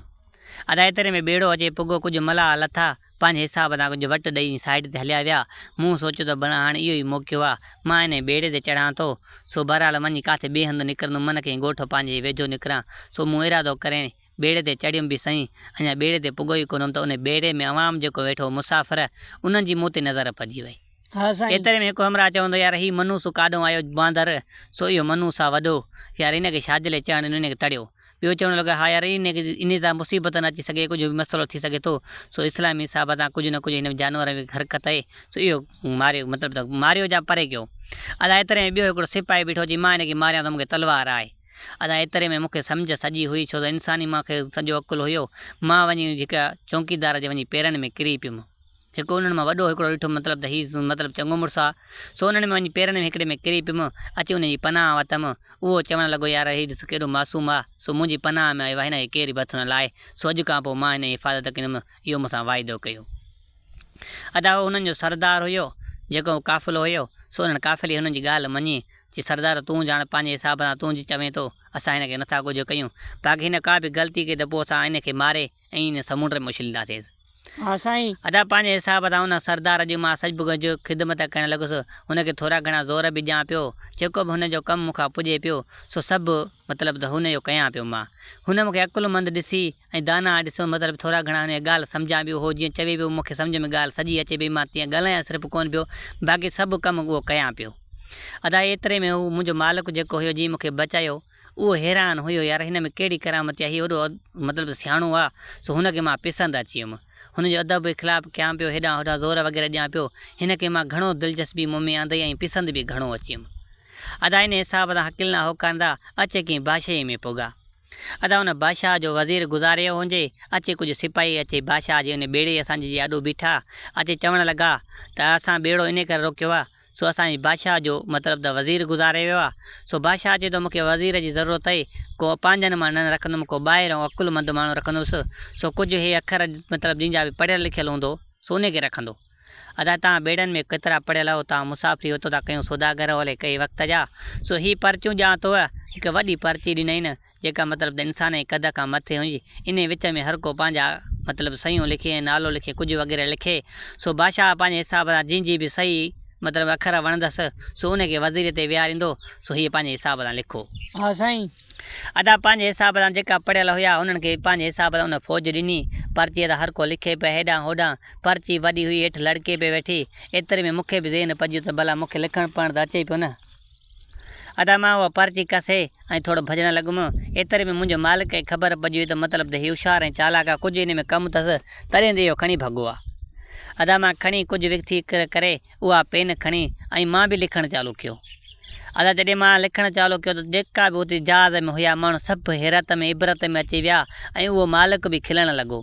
ادا ايتري ۾ ٻيڙو اچي پڳو ڪجهه ملاح لٿا پنهنجي حساب سان ڪجهه وٽ ڏئي سائيڊ تي هليا ويا. مون سوچيو ته ڀلا هاڻي اهو ئي موقعو آ مان انهي ٻيڙي تي چڙهان ٿو سو بهرحال وڃي ڪاٿي ٻئي هنڌ نڪرندم من ڪنهن ڳوٺ پنهنجي ويجهو نڪران سو مون ارادو ڪري ٻيڙي تي چڙهيم به سهين اڃا ٻيڙي تي پڳو ئي ڪونه هوم ته انهي ٻيڙي ۾ عوام جيڪو ويٺو هو مسافر انهن جي مون تي نظر پئجي وئي. ها سائين. ايتري ۾ هڪ همراهه چوندو يار هي منحوس ڪاڏهون آيو باندر سو اهو منحوس آ وڏو يار ان کي شاجلي چڙهڻ ڏنو ان کي تڙيو. ٻيو چوڻ لڳو ها يار ان کي انهي سان مصيبت نه اچي سگهي ڪجهه به مسئلو ٿي سگهي ٿو سو اسلامي حساب سان ڪجهه نه ڪجهه هن جانور ۾ حرڪت اهي سو اهو ماريو مطلب ته ماريو جا پري ڪيو. ادا ايتري ۾ ٻيو هڪڙو سپاهي بيٺو چي مان هن کي ماريان ٿو مون کي تلوار آهي. ادا ايتري ۾ مون کي سمجهه سڄي هئي ڇو ته انساني مان کي سڄو عقل هيو مان وڃي هڪ چونڪيدار جي وڃي پيرن ۾ ڪري پيم. هڪ انهن مان وڏو هڪڙو ڏٺم مطلب ته هي مطلب چڱو مڙس آ، سو انهن ۾ وڃي پيرن ۾ هڪڙي ۾ ڪري پيم، اچي انهن جي پناهه وتم، اهو چوڻ لڳو يار هي ڏس ڪيڏو معصوم آ، سو منهنجي پناهه ۾ آيو آ، هن کي ڪير به هٿ نه لائي، سو اڄ کان پوء مان هن جي حفاظت ڪندم، اهو مون سان واعدو ڪيو. ادا اهو هنن جو سردار هيو، جيڪو قافلو هيو، سو انهن قافلي هنن جي ڳالهه مڃي، چي سردار تون ڄاڻ پنهنجي حساب سان تون جي چوين ٿو، اسان هن کي نٿا ڪجهه ڪيون، باقي هن ڪا به غلطي ڪئي ته پوء اسان هن کي ماري ۽ هن سمنڊ ۾ اڇلينداسينس. ها سائين. ادا پنهنجي حساب سان ان سردار جي مان سڄ ڳجهه خدمت ڪرڻ لڳس. هن کي ٿورا گهڻا زور به ڏيان پيو. جيڪو به هن جو ڪم مون کان پڄي پيو، سو سڀ مطلب ته هن جو ڪيان پيو مان. هن مون کي عقلمند ڏسي ۽ داناء ڏسيو، مطلب ٿورا گهڻا هن جي ڳالهه سمجهان پيو. هو جيئن چوي پيو، مون کي سمجهه ۾ ڳالهه سڄي اچي پئي. مان تيئن ڳالهايان صرف ڪونه پيو، باقي سڀ ڪم اهو ڪيان پيو. ادا ايتري ۾ هو منهنجو مالڪ جيڪو هيو، جنهن مون کي بچايو، اهو حيران هيو يار هن ۾ ڪهڙي ڪرامت آهي هي وڏو مطلب ته سياڻو آ سو هن کي مان پسند اچي ويم. هن جو ادب اخلاق ڪيان پيو هيڏانهن هوڏانهن زور وغيره ڏيان پيو هن کي مان گهڻو دلچسپي مون ۾ آندئي ۽ پسند به گهڻو اچي ويم. ادا ان حساب سان هڪلنا هوڪارندا اچي ڪنهن بادشاهي ۾ پڳا. ادا ان بادشاهه جو وزير گذاري ويو هجي اچي ڪجهه سپاهي اچي بادشاهه جي ان ٻيڙي اسان جي آڏو بيٺا اچي چوڻ لڳا ته اسان ٻيڙو انهي ڪري روڪيو آ سو اسان جي بادشاهه جو مطلب ته وزير گذاري ويو آ. سو بادشاهه چئي ٿو مون کي وزير جي ضرورت اهي، ڪو پنهنجن مان نه رکندم، ڪو ٻاهريون عقلمند ماڻهو رکندس. سو ڪجهه هي اکر مطلب جنهن جا به پڙهيل لکيل هوندو، سو انهي کي رکندو. ادا توهان ٻيڙن ۾ ڪيترا پڙهيل آهيو، توهان مسافري اتو ٿا ڪيون سوداگر الائي ڪهي وقت جا. سو هي پرچيون ڏيان ٿو. هڪ وڏي پرچي ڏنائين. جيڪا مطلب ته انسان جي قد کان مٿي هئي، انهيء وچ ۾ هر ڪو پنهنجا مطلب صحيحون لکي ۽ نالو لکي ڪجهه وغيره لکي، سو بادشاهه پنهنجي حساب سان جنهن جي به صحيح مطلب اکر وڻندس، سو انهيء کي وزيريء تي ويهاريندو، سو هيء پنهنجي حساب سان لکو. ها سائين. ادا پنهنجي حساب سان جيڪا پڙهيل هيا، انهن کي پنهنجي حساب سان ان فوج ڏني. پرچيء تان هر ڪو لکي پئي هيڏانهن هوڏانهن. پرچي وڏي هئي، هيٺ لڙڪي پئي ويٺي. ايتري ۾ مون کي به ذهن پڄيو ته ڀلا مون کي لکڻ پڙهڻ ته اچي ئي پيو نه. ادا مان اها پرچي کسي ۽ ٿورو ڀڄڻ لڳم. ايتري ۾ منهنجي مالڪ کي خبر پئجي وئي ته مطلب ته هي هوشيار ۽ چالاڪ آ، ڪجهه هن ۾ ڪم اٿس، تڏهن ته اهو کڻي ڀڳو آ. ادا مان کڻي ڪجهه وکٿي ڪري اها پين کڻي ۽ مان به لکڻ چالو ڪيو. ادا جڏهن مان لکڻ چالو ڪيو ته جيڪا به اتي جهاز ۾ هيا ماڻهو سڀ حيرت ۾ عبرت ۾ اچي ويا ۽ اهو مالڪ به کلڻ لڳو.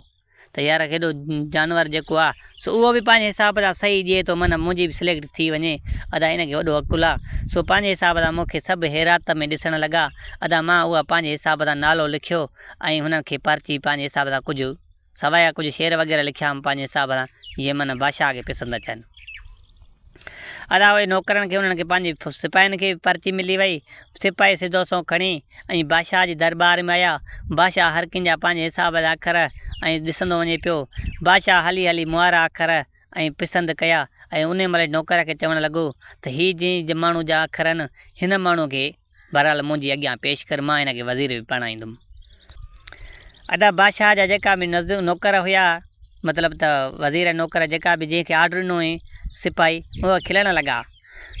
ته يار هيڏو جانور جيڪو آ سو اهو به پنهنجي حساب سان صحيح ڏئي ٿو من منهنجي به سليڪٽ ٿي وڃي ادا ان کي وڏو عقل آ سو پنهنجي حساب سان مون کي سڀ حيرات ۾ ڏسڻ لڳا ادا مان اها پنهنجي حساب سان نالو لکيو ۽ هنن کي پرچي پنهنجي حساب سان ڪجهه سواء ڪجهه شعر وغيره لکيا هئم پنهنجي حساب سان جيئن من بادشاهه کي پسند اچن. ادا اهي نوڪرن کي انهن کي پنهنجي سپاهين کي به پرچي ملي وئي. سپاهي سڌو سنئون کڻي ۽ بادشاهه جي درٻار ۾ آيا. بادشاهه هر ڪنهن جا پنهنجي حساب جا اکر ۽ ڏسندو وڃي پيو. بادشاهه هلي هلي مون وارا اکر ۽ پسند ڪيا ۽ انهي مهل نوڪر کي چوڻ لڳو ته هي جنهن ماڻهو جا اکر آهن هن ماڻهو کي بهرحال منهنجي اڳيان پيش ڪر مان هن کي وزير به بڻائيندم. ادا بادشاهه جا جيڪا به نوڪر هيا مطلب ته وزير نوڪر جيڪا به جنهن کي آرڊر ڏنو هئين سپاهي اهي کلڻ لڳا.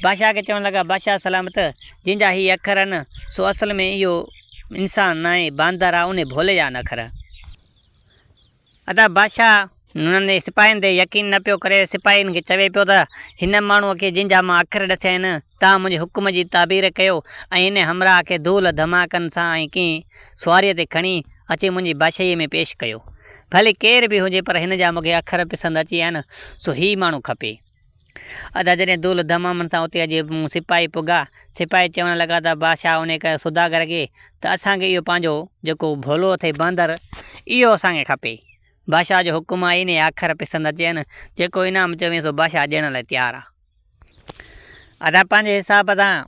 بادشاهه کي چوڻ لڳا بادشاهه سلامت جنهن جا هي اکر آهن سو اصل ۾ اهو انسان ناهي باندر آهي انهي ڀولي جا آهن اکر. ادا بادشاهه انهن سپاهين تي يقين نه پيو ڪري، سپاهين کي چوي پيو ته هن ماڻهوء کي جنهن جا مان اکر ڏسيا آهن، توهان منهنجي حڪم جي تعبير ڪيو ۽ هن همراهه کي ڌول ڌماڪن سان ۽ ڪنهن سواريء تي کڻي اچي منهنجي بادشاهيء ۾ پيش ڪيو. ڀلي ڪير به هجي پر هن جا مون کي اکر پسند اچي ويا آهن، سو هي ماڻهو کپي. ادا جڏهن دول ڌمامن سان اتي اچي سپاهي پڳا، سپاهي چوڻ لڳا ته بادشاهه انهي ڪيو سوداگر کي ته اسان کي اهو پنهنجو جيڪو ڀولو اٿئي باندر اهو اسان کي کپي. بادشاهه جو حڪم آهي انهي آکر پسند اچين جيڪو انعام چوين سو بادشاهه ڏيڻ لاء تيار آ. ادا پنهنجي حساب سان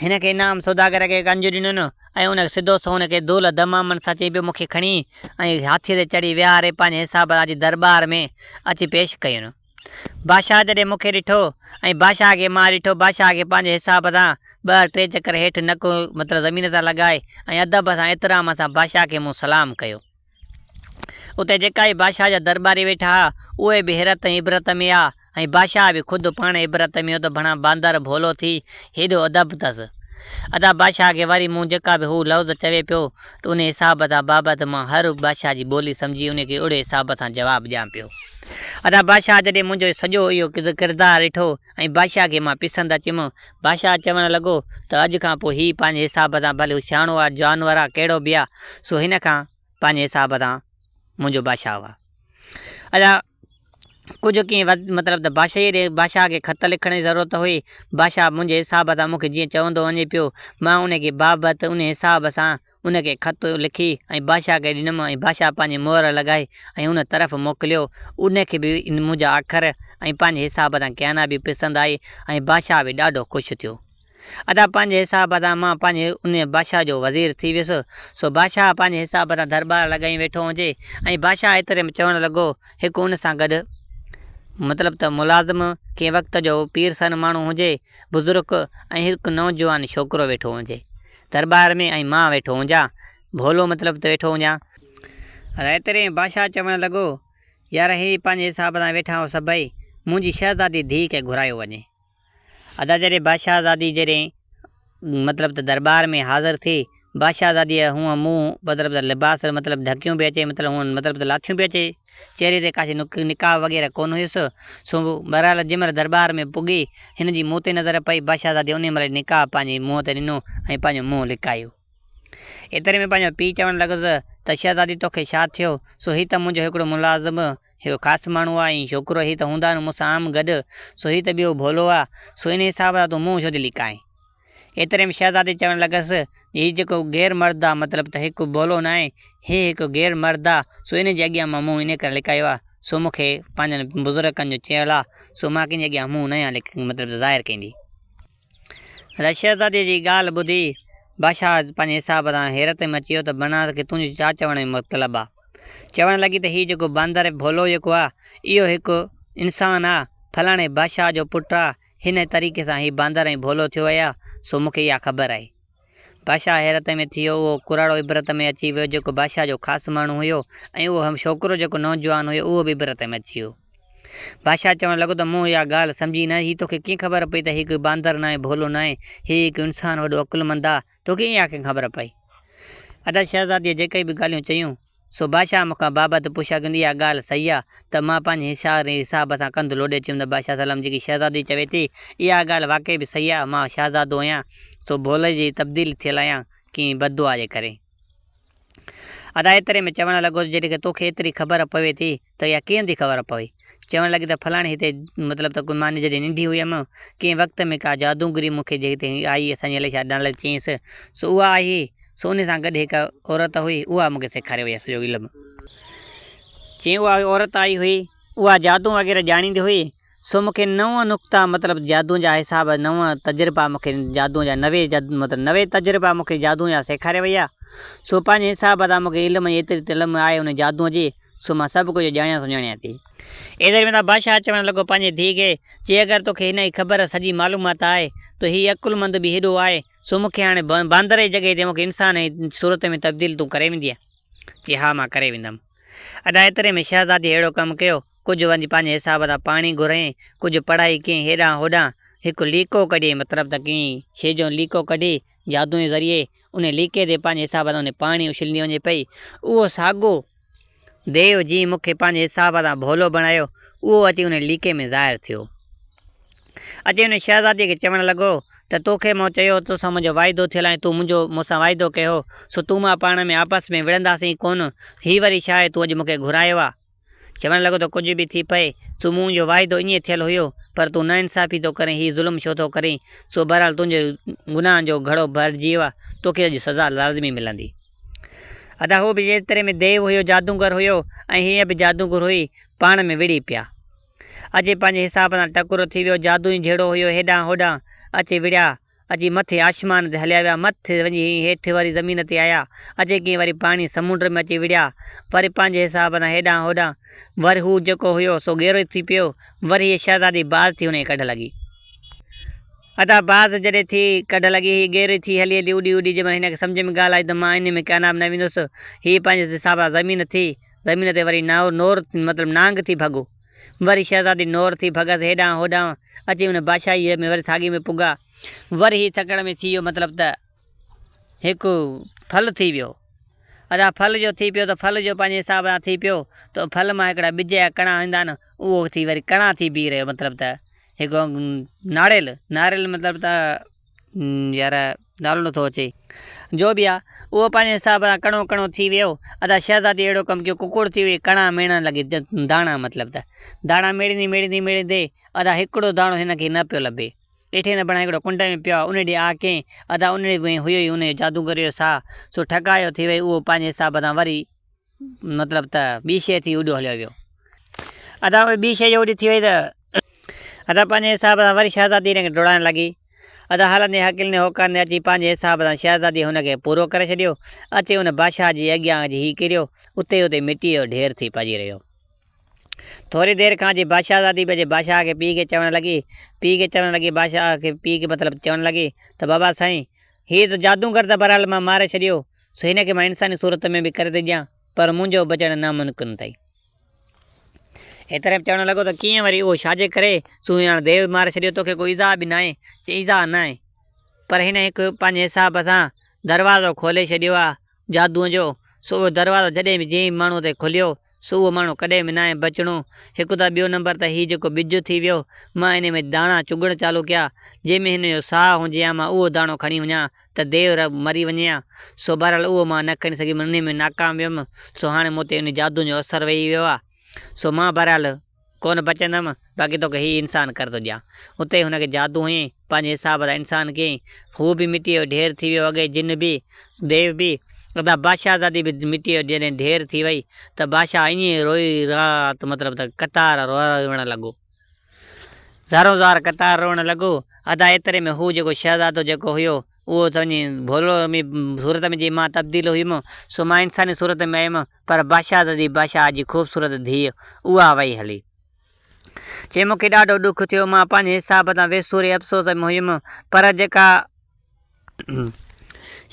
هن کي انعام سوداگر کي گنج ڏنن ۽ ان سڌو سنئون هن کي دول ڌمامن سان چئي پيو مون کي کڻي ۽ هاٿيء تي چڙهي ويهاري پنهنجي حساب سان اچي درٻار ۾ اچي پيش ڪين. بادشاهه جڏهن مون کي ڏٺو ۽ بادشاهه کي مان ڏٺو، بادشاهه کي پنهنجي حساب سان ٻه ٽي چڪر هيٺ نڪ مطلب زمين سان لڳائي ۽ ادب سان احترام سان بادشاهه کي مون سلام ڪيو. اتي جيڪا به بادشاهه جا درٻاري ويٺا ها، اهي به حيرت ۽ عبرت ۾ ها ۽ بادشاهه به خود پاڻ عبرت ۾ هو ته ڀڻا باندر ڀولو ٿي هيڏو ادب اٿس. ادا بادشاهه کي وري مون جيڪا به هو لفظ چوي پيو ته انهي حساب سان بابت مان هر بادشاهه جي ٻولي سمجهي انهي کي اهڙي حساب سان جواب ڏيان پيو. ادا بادشاهه جڏهن منهنجو سڄو اهو ڪردار ڏٺو ۽ بادشاهه کي مان پسند اچيم، بادشاهه چوڻ لڳو ته اڄ کان پوء هي پنهنجي حساب سان ڀلي هو سياڻو آ، جانور آ، ڪهڙو به آ، سو هن کان پنهنجي حساب سان منهنجو بادشاهه آ. ادا ڪجهه ڪنهن وقت مطلب ته بادشاهيء ڏي بادشاهه کي خط لکڻ جي ضرورت هئي. بادشاهه منهنجي حساب سان مون کي جيئن چوندو وڃي پيو، مان ان کي بابت ان حساب سان ان کي خط لکي ۽ بادشاهه کي ڏنم ۽ بادشاهه پنهنجي مهر لڳائي ۽ ان طرف موڪليو. ان کي به منهنجا اکر ۽ پنهنجي حساب سان ڪيانا به پسند آئي ۽ بادشاهه به ڏاڍو خوش ٿيو. ادا پنهنجي حساب سان مان پنهنجي ان بادشاهه جو وزير ٿي ويس. سو بادشاهه پنهنجي حساب سان درٻار لڳائي ويٺو هجي ۽ بادشاهه ايتري ۾ چوڻ لڳو، هڪ ان سان گڏ مطلب ته ملازم ڪنهن وقت جو پير سن ماڻهو هجي، بزرگ ۽ هڪ نوجوان ڇوڪرو ويٺو هجي. درٻار ۾ ۽ مان ويٺو هجان، ڀولو مطلب ته ويٺو هجان. ايتري ۾ بادشاهه چوڻ لڳو، يار هي پنهنجي حساب سان ويٺا آهيو سڀئي، منهنجي شهزادي ڌيء کي گهرايو وڃي. ادا جڏهن بادشاهزادي جڏهن مطلب ته درٻار ۾ حاضر ٿي، بادشاهزاديء هونء منهن مطلب ته لباس مطلب ڍڪيون پئي اچي مطلب هونء مطلب ته لاٿيون پئي اچي، چهري تي ڪا شيء نقاب وغيره ڪونه هيس، سو بهرحال جنهن مهل درٻار ۾ پڳي، هن جي منهن تي نظر پئي، بادشاهزادي انهيء مهل نقاب پنهنجي منهن تي ڏنو ۽ پنهنجو منهن لڪايو. ايتري ۾ پنهنجو پيء چوڻ لڳس ته شهزادي توکي ڇا ٿيو، سو هي ته منهنجو هڪڙو ملازم، هڪ خاص ماڻهو آ ۽ ڇوڪرو هي ته هوندا آهن مون سان عام گڏ، سو هي ته ٻيو ڀولو آ، سو انهيء حساب سان تون منهن ڇو ٿي لڪائين؟ ايتري ۾ شهزادي چوڻ لڳس، هي جيڪو غير مرد آ، مطلب ته هڪ ڀولو ناهي، هي هڪ غير مرد آ، سو ان جي اڳيان مان منهن انهيء ڪري لڪايو آ، سو مون کي پنهنجن بزرگن جو چيل آ، سو مان ڪنهن جي اڳيان منهن ناهيان مطلب ته ظاهر ڪندي. شهزادي جي ڳالهه ٻڌي بادشاهه پنهنجي حساب سان حيرت ۾ اچي ويو ته بنان کي تنهنجو ڇا چوڻ جو مطلب آ؟ چوڻ لڳي ته هي جيڪو باندر ڀولو جيڪو آ، اهو هڪ انسان آ، فلاڻي بادشاهه جو پٽ آ، هن طريقي سان هي باندر ۽ ڀولو ٿيو آهي سو مون کي اها خبر آهي. بادشاهه حيرت ۾ ٿي ويو، اهو ڪراڙو عبرت ۾ اچي ويو جيڪو بادشاهه جو خاص ماڻهو هيو ۽ اهو هم ڇوڪرو جيڪو نوجوان هيو اهو به عبرت ۾ اچي ويو. بادشاهه چوڻ لڳو ته مون اها ڳالهه سمجهي نه، هي توکي ڪيئن خبر پئي ته هي ڪوئي باندر ناهي ڀولو ناهي، هي هڪ انسان وڏو عقلمند آ، توکي اها ڪيئن خبر پئي؟ ادا شهزاديء جيڪي به ڳالهيون چيون، سو بادشاهه مون کان بابت پڇا ڪندي اها ڳالهه صحيح آ ته مان پنهنجي هوشياري حساب سان ڪنڌ لوڏي چيم ته بادشاهه سلام جيڪي شهزادي چوي ٿي اها ڳالهه واقعي به صحيح آ مان شهزادو آهيان سو ڀولي جي تبديل ٿيل آهيان ڪنهن بددعا جي ڪري. ادا ايتري ۾ چوڻ لڳو ته جيڏڪ توکي ايتري خبر پوي ٿي ته اها ڪيئن ٿي خبر پوي؟ چوڻ لڳي ته فلاڻي هتي مطلب ته مان جڏهن ننڍي هيم ڪنهن وقت ۾ ڪا جادوگري مون کي جتي آئي اسان جي الائي ڇا نالي چيائينس سو اها آئي سو ان سان گڏ هڪ عورت هئي اها مون کي سيکاري وئي آهي سڄو علم. چيائين اها عورت آئي هئي، اها جادو وغيره ڄاڻيندي هئي، سو مون کي نو نقطا مطلب جادو جا حساب نو تجربا مون کي جادو جا نوي مطلب نوي تجربا مون کي جادو جا سيکاري وئي آ، سو پنهنجي حساب سان مون کي علم ايتري ته علم آهي ان جادو جي، سو مان سڀ ڪجهه ڄاڻيان سڃاڻيان ٿي. ايتري ۾ ته بادشاهه چوڻ لڳو پنهنجي ڌيء کي، چي اگر توکي هن جي خبر سڄي معلومات آهي ته هي عقلمند به هيڏو آهي، سو مون کي هاڻي باندر جي جڳهه تي مون کي انسان جي صورت ۾ تبديل تون ڪري ويندينء؟ چي ها مان ڪري ويندم. ادا ايتري ۾ شهزادي اهڙو ڪم ڪيو، ڪجهه وڃي پنهنجي حساب سان پاڻي گهريائين، ڪجهه پڙهائي ڪيائين هيڏانهن هوڏانهن، هڪ ليڪو ڪڍيائين مطلب ته ڪنهن شيء جو ليڪو ڪڍي جادوء جي ذريعي انهي ليڪي تي پنهنجي حساب سان انهي پاڻي اڇلندي وڃي پئي، اهو ساڳو ديو جنهن مون کي پنهنجي حساب سان ڀولو بڻايو، اهو اچي انهي ليڪي ۾ ظاهر ٿيو. اچي انهي شهزاديء کي چوڻ لڳو ته توکي مون چيو تو سان منهنجو واعدو ٿيل ۽ تون منهنجو مون سان واعدو ڪيو هو، سو تون مان پاڻ ۾ آپس ۾ وڙهنداسين ڪونه، هي وري ڇا آهي تون اڄ مون کي گهرايو آ؟ چوڻ لڳو ته ڪجهه به ٿي پئي، سو منهنجو واعدو ائين ٿيل هيو، پر تون ناانصافي ٿو ڪرين، هي ظلم ڇو ٿو ڪرين، سو بهرحال تنهنجي گناهن جو گهڙو ڀرجي ويو آ، توکي اڄ سزا لازمي ملندي. ادا هو به ايتري ۾ ديو هيو، جادوگر هيو ۽ هيء به جادوگر هئي، پاڻ ۾ وڙهي پيا. اچي پنهنجي حساب سان ٽڪرو ٿي ويو، جادوئي جهيڙو هيو، هيڏانهن هوڏانهن اچي وڙهيا، اچي مٿي آشمان تي هليا ويا، مٿي وڃي هيٺ وري زمين تي آيا، اچي ڪيئن وري پاڻي سمنڊ ۾ اچي وڙهيا، وري پنهنجي حساب سان هيڏانهن هوڏانهن، وري هو جيڪو هيو سو ڳيرو ٿي پيو، وري هيء شهزادي باز ٿي هن جي ڪڍ لڳي. ادا باز جڏهن ٿي ڪڍ لڳي، هيء ڳيري ٿي هلي هلي اڏي اڏي، جنهن مهل هن کي سمجهه ۾ ڳالهه آئي ته مان انهيء ۾ ڪامياب نه ويندس، هيء پنهنجي حساب سان زمين ٿي، زمين تي وري نور مطلب نانگ ٿي ڀڳو. وري شهزادي نور ٿي ڀڳس هيڏانهن هوڏانهن اچي ان بادشاهيء ۾ وري ساڳي ۾ پڳا. وري هي ٿڪڙ ۾ ٿي ويو مطلب ته هڪ ڦل ٿي ويو. ادا ڦل جو ٿي پيو ته ڦل جو پنهنجي حساب سان ٿي پيو ته ڦل مان هڪڙا ٻج يا ڪڻا ايندا آهن اهو ٿي وري ڪڻا ٿي بيهي رهيو مطلب ته هڪ ناڙيل ناريل مطلب ته يار نالو نٿو اچي. جو به آ اهو پنهنجي حساب سان ڪڻو ڪڻو ٿي ويو. ادا شهزادي اهڙو ڪم ڪيو ڪڪڙ ٿي وئي ڪڻا ميڙڻ لڳي داڻا مطلب ته داڻا ميڙيندي ميڙيندي ميڙيندي ادا هڪڙو داڻو هن کي نه پيو لڀي. ڏٺي نه بڻا هڪڙو ڪنڊ ۾ پيو آ ان ڏي آ ڪئين ادا ان ڏي وئين هيو ئي ان جو جادوگر جو ساهه سو ٺڪايو ٿي وئي اهو پنهنجي حساب سان وري مطلب ته ٻي شيء ٿي اڏيو هليو ويو. ادا اهي ٻي شيء جو اڏي ٿي وئي ته ادا پنهنجي حساب سان وري شهزادي هن کي ڊوڙائڻ لڳي. ادا هلندي هڪلندي هوڪارندي اچي پنهنجي حساب سان شهزادي هن کي پورو ڪري ڇڏيو. اچي ان بادشاهه جي اڳيان اچي هي ڪريو. اتي ئي اتي مٽيء جو ڍير ٿي پئجي رهيو. ٿوري دير کان اچي بادشاهزادي به اچي بادشاهه کي پيء کي چوڻ لڳي. پيء کي چوڻ لڳي بادشاهه کي پيء کي مطلب چوڻ لڳي ته بابا سائين هي ته جادوگر ته بهرحال مان ماري ڇڏيو. سو هن کي مان انساني صورت ۾ به ڪري ٿي ڏيان، پر منهنجو بچڻ ناممڪن اٿئي. ايتري ۾ چوڻ لڳو ته ڪيئن وري اهو ڇا جي ڪري؟ سو هاڻ ديو ماري ڇڏيو، توکي ڪو ايذاء به ناهي؟ چي ايذاء ناهي، پر هن هڪ پنهنجي حساب سان دروازو کولي ڇڏيو آ جادوء جو، سو اهو دروازو جڏهن به جنهن به ماڻهوء تي کليو، سو اهو ماڻهو ڪڏهن به ناهي بچڻو. هڪ ته ٻيو نمبر ته هي جيڪو ٻج ٿي ويو، مان انهي ۾ داڻا چڳڻ چالو ڪيا، جنهن ۾ هن جو ساهه هجي ها مان اهو داڻو کڻي وڃان ته ديو رب مري وڃي ها، سو بهرحال اهو مان نه کڻي سگهيم، انهي ۾ ناڪام ويم، سو هاڻي مون تي انهي جادوء جو اثر ويهي ويو آهي، سو مان بهرحال ڪونه بچندم، باقي توکي هي انسان ڪري ٿو ڏيان. اتي هن کي جادو هنئين، پنهنجي حساب سان انسان ڪيائين. هو به مٽيء جو ڍير ٿي ويو، اڳي جن به، ديو به، ادا بادشاهزادي به مٽيء جو جڏهن ڍير ٿي وئي ته بادشاهه ائين روئي رات مطلب ته قطار روئڻ لڳو. زارو زار قطار روئڻ لڳو. ادا ايتري ۾ هو جيڪو شهزادو جيڪو هيو، اهو ته وڃي ڀولڙو ۾ صورت ۾ جيئن مان تبديل هيم، سو مان انساني صورت ۾ آيم، پر بادشاهزادي بادشاهه جي خوبصورت ڌيء اها وئي هلي. چي مون کي ڏاڍو ڏک ٿيو، مان پنهنجي حساب تان ويسوري افسوس ۾ هيم، پر جيڪا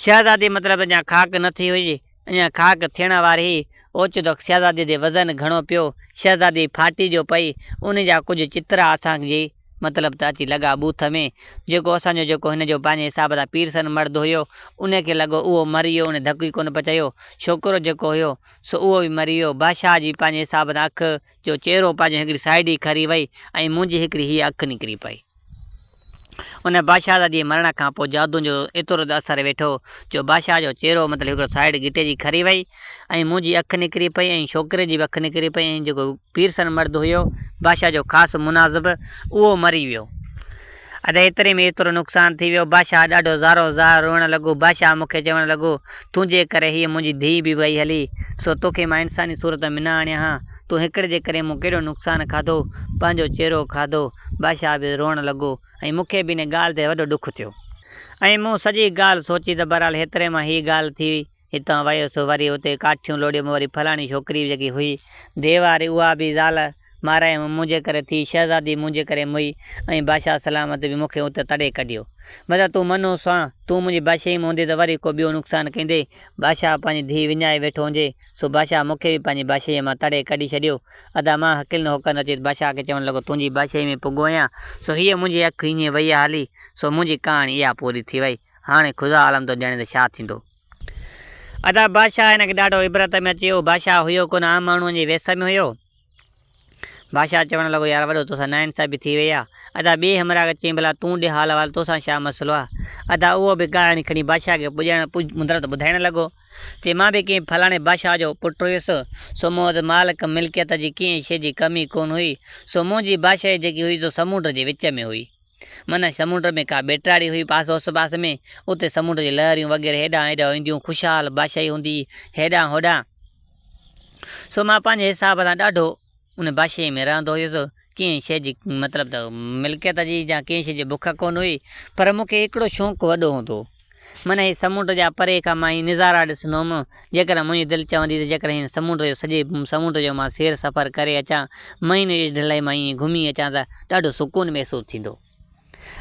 شهزادي مطلب اڃا خاڪ نه ٿي هئي، اڃا خاڪ ٿيڻ واري هئي، اوچتو شهزادي تي وزن گهڻو پيو، شهزادي ڦاٽي جو پئي، ان جا ڪجهه چترا اسان جي مطلب ته اچي لڳا ٻوٿ ۾، جيڪو اسان جو جيڪو هن جو پنهنجي حساب سان پيرسن مرد هيو، ان کي لڳو اهو مري ويو، ان ڌڪ ئي ڪونه پچايو، ڇوڪرو جيڪو هيو، سو اهو به مري ويو، بادشاهه جي پنهنجي حساب سان اک جو چهرو پنهنجو هڪڙي سائيڊ ئي کري وئي ۽ منهنجي هڪڙي هيء اک نڪري پئي. ان بادشاهزادي جي مرڻ کان پوء جادوء جو ايترو ته اثر ويٺو جو بادشاهه جو چهرو مطلب هڪڙو سائيڊ گهٽي جي کري وئي ۽ منهنجي اک نڪري پئي ۽ ڇوڪري جي به اک نڪري پئي ۽ جيڪو پيرسن مرد هيو بادشاهه جو خاص مناظب اهو مري ويو. ادا ايتري ۾ ايترو نقصان ٿي ويو. بادشاهه ڏاڍو زارو زار روئڻ لڳو. بادشاهه مون کي چوڻ لڳو، تنهنجي ڪري هيء منهنجي ڌيء به وئي هلي، سو توکي مان انساني صورت ۾ نه آڻيان ها. تون هڪڙي جي ڪري مون ڪيڏو نقصان کاڌو، پنهنجو چهرو کاڌو. بادشاهه به روئڻ لڳو ۽ مون کي به ان ڳالهه تي وڏو ڏک ٿيو. ۽ مون سڄي ڳالهه سوچي ته بهرحال هيتري مان هيء ڳالهه ٿي. هتان ويس وري اتي ڪاٺيون لوڙيم وري فلاڻي ڇوڪري به جيڪي هئي ديو واري اها به زال مارايم منهنجي ڪري ٿي شهزادي منهنجي ڪري موئي ۽ بادشاهه سلامت به مون کي اتي تڙي ڪڍيو مطلب تون منو سان تون منهنجي بادشاهي ۾ هوندي ته وري ڪو ٻيو نقصان ڪندي بادشاهه پنهنجي ڌيء وڃائي ويٺو هجي سو بادشاهه مون کي به پنهنجي بادشاهيء مان تڙي ڪڍي ڇڏيو ادا مان هڪل نه هوڪر نه اچي بادشاهه کي چوڻ لڳو تنهنجي بادشاهي ۾ پڳو آهيان سو هيء منهنجي اک ائين وئي آهي هلي سو منهنجي ڪهاڻي اها پوري ٿي وئي. هاڻي خدا عالم ٿو ڄاڻي ته ڇا ٿيندو. ادا بادشاهه هن کي ڏاڍو عبرت ۾ اچي ويو. بادشاهه هيو ڪونه عام ماڻهوء جي ويس ۾ هيو. بادشاهه چوڻ لڳو يار وڏو توسان ناانصافي ٿي وئي آ. ادا ٻئي همراهه کي چيائين ڀلا تون ڏي حال احوال توسان ڇا مسئلو آ. ادا اهو به ڪهاڻي کڻي بادشاهه کي پڄائڻ مطلب ته ٻڌائڻ لڳو. چي مان به ڪنهن فلاڻي بادشاهه جو پٽ هيس، سو مون وٽ مال ملڪيت جي ڪنهن شيء جي ڪمي ڪونه هئي. سو منهنجي بادشاهي جيڪي هئي سو سمونڊ جي وچ ۾ هئي. معنيٰ سمنڊ ۾ ڪا ٻيٽاڙي هئي پاس اوس پاس ۾، اتي سمنڊ جي لهريون وغيره هيڏانهن هيڏانهن اينديون، خوشحال بادشاهي هوندي هئي هيڏانهن هوڏانهن. سو مان پنهنجي حساب سان ڏاڍو ان بادشاهيء ۾ رهندو هيس، ڪنهن شيء جي مطلب ته ملڪيت جي يا ڪنهن شيء جي بک ڪونه هئي، پر مون کي هڪڙو شوق وڏو هوندو هو. من هي سمنڊ جا پري کان مان هي نظارا ڏسندو هوم، جيڪڏهن منهنجي دل چوندي ته جيڪر هن سمنڊ جو سڄي سمنڊ جو مان سير سفر ڪري اچان، مهيني ڏيڍ لاء مان ائين گهمي اچان ته ڏاڍو سڪون محسوس ٿيندو.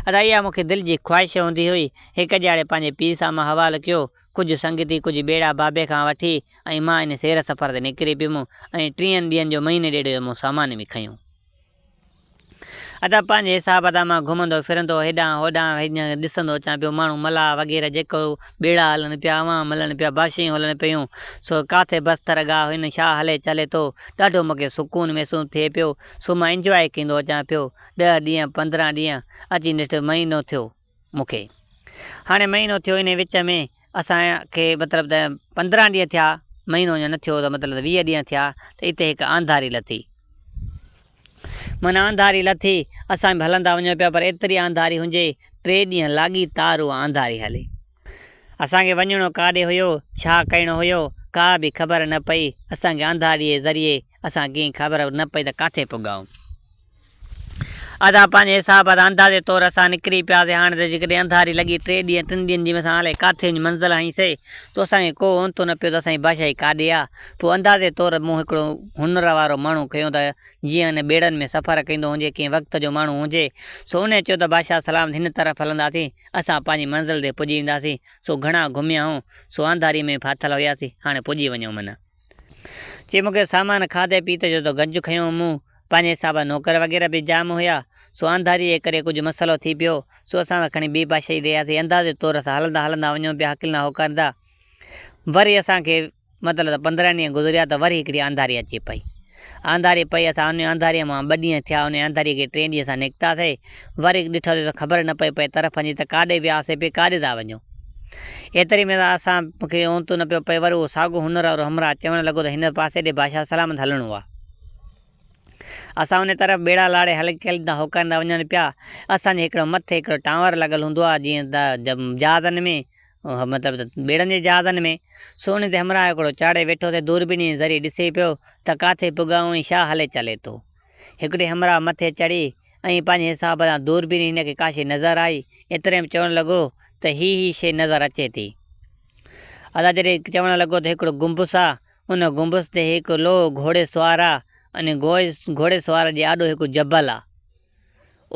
ادا اها مون کي دل جي خواهش هوندي هئي. هڪ ڏهاڙي پنهنجي پيء سان مان حوال ڪيو، ڪجهه سنگتي ڪجهه ٻيڙا بابي کان وٺي ۽ مان ان سير سفر تي نڪري پيم ۽ ٽيهن ڏينهن جو مهيني ڏيڍ جو مون سامان به کنيو. ادا پنهنجي حساب سان مان گهمندو ڦرندو هيڏانهن هوڏانهن ڏسندو اچان پيو ماڻهو ملاح وغيره جيڪو ٻيڙا هلن پيا عوام هلن پيا باشيون هلن پيون سو ڪاٿي بستر گاهه هن ڇا هلي چلي ٿو ڏاڍو مونکي سڪون محسوس ٿئي پيو سو مان انجواء ڪندو اچان پيو ڏهه ڏينهن 15 ڏينهن اچي نيٺ مهينو ٿيو مونکي هاڻي مهينو ٿيو انهي وچ ۾ اسان کي مطلب ته 15 ڏينهن ٿيا مهينو اڃا نه ٿيو ته مطلب ته 20 ڏينهن ٿيا ته اتي هڪ آنڌاري لٿي معنيٰ آنڌاري لٿي اسان به هلندا وڃون پيا پر ايتري آنڌاري هجي ٽي ڏينهن لاڳيتار اها آنڌاري هلي اسان کي وڃڻو ڪاڏي هيو ڇا ڪرڻو هيو ڪا به خبر نه پئي اسان کي آنڌاري جي ذريعي اسان کي خبر نه پئي ته ڪاٿي پڳائون. ادا پنهنجي حساب سان اندازي طور اسان نڪري پياسين هاڻي ته جيڪڏهن انڌاري لڳي ٽي ڏينهن ٽن ڏينهن جي اسان الائي ڪاٿي وڃي منزل هنئي سي تو اسان کي ڪو اونتو نه پيو ته اسان جي بادشاهي ڪاڏي آ پوء اندازي طور مون هڪڙو هنر وارو ماڻهو کنيو ته جيئن ان ٻيڙن ۾ سفر ڪندو هجي ڪنهن وقت جو ماڻهو هجي سو انهي چيو ته بادشاهه سلامت هن طرف هلنداسين اسان پنهنجي منزل تي پڄي وينداسين سو گهڻا گهميا هون سو انڌاري ۾ ڦاٿل هياسين هاڻي پڄي وڃون من چي مون کي سامان کاڌي پيتي جو ته گنج کنيو مون پنهنجي حساب سان نوڪر وغيره به جام هيا، سو آنڌاري جي ڪري ڪجهه مسئلو ٿي پيو، سو اسان ته کڻي ٻي بادشاهي رهياسين، اندازي طور اسان هلندا هلندا وڃون پيا هڪلندا هوڪاريندا، وري اسان کي مطلب ته 15 ڏينهن گذريا ته وري هڪڙي آنڌاري اچي پئي. آنڌاري پئي اسان انهي آنڌاريء مان ٻه ڏينهن ٿيا انهي آنڌاريء کي ٽئين ڏينهن اسان نڪتاسين، وري ڏٺوسين ته خبر نه پئي پئي طرفن جي ته ڪاڏي وياسين پئي ڪاڏي ٿا وڃون. ايتري ۾ ته اسان کي اونتو نه پيو پئي، وري اهو ساڳو هنر وارو همراهه چوڻ لڳو ته هن پاسي ڏي بادشاهه سلامت هلڻو آ. اسان ان طرف ٻيڙا لاڙي هلڪيلندا هوڪاريندا وڃن پيا. اسان جي هڪڙو مٿي هڪڙو ٽانور لڳل هوندو آهي جيئن ته جهازن ۾ مطلب ته ٻيڙن جي جهازن ۾ سو ان تي همراهه هڪڙو چاڙهي ويٺو ٿي دوربيني جي ذريعي ڏسي پيو ته ڪاٿي پڳائون ۽ ڇا هلي چلي ٿو. هڪڙي همراهه مٿي چڙهي ۽ پنهنجي حساب سان دوربيني هن کي ڪا شيء نظر آئي ايتري ۾ چوڻ لڳو ته هي هي شيء نظر اچي ٿي. ادا جڏهن چوڻ لڳو ته هڪڙو گنبذ آ ان گنبذ تي هڪ لوهه گهوڙي سوار آ ۽ گهوڙي سوار جي آڏو هڪ جبل آ.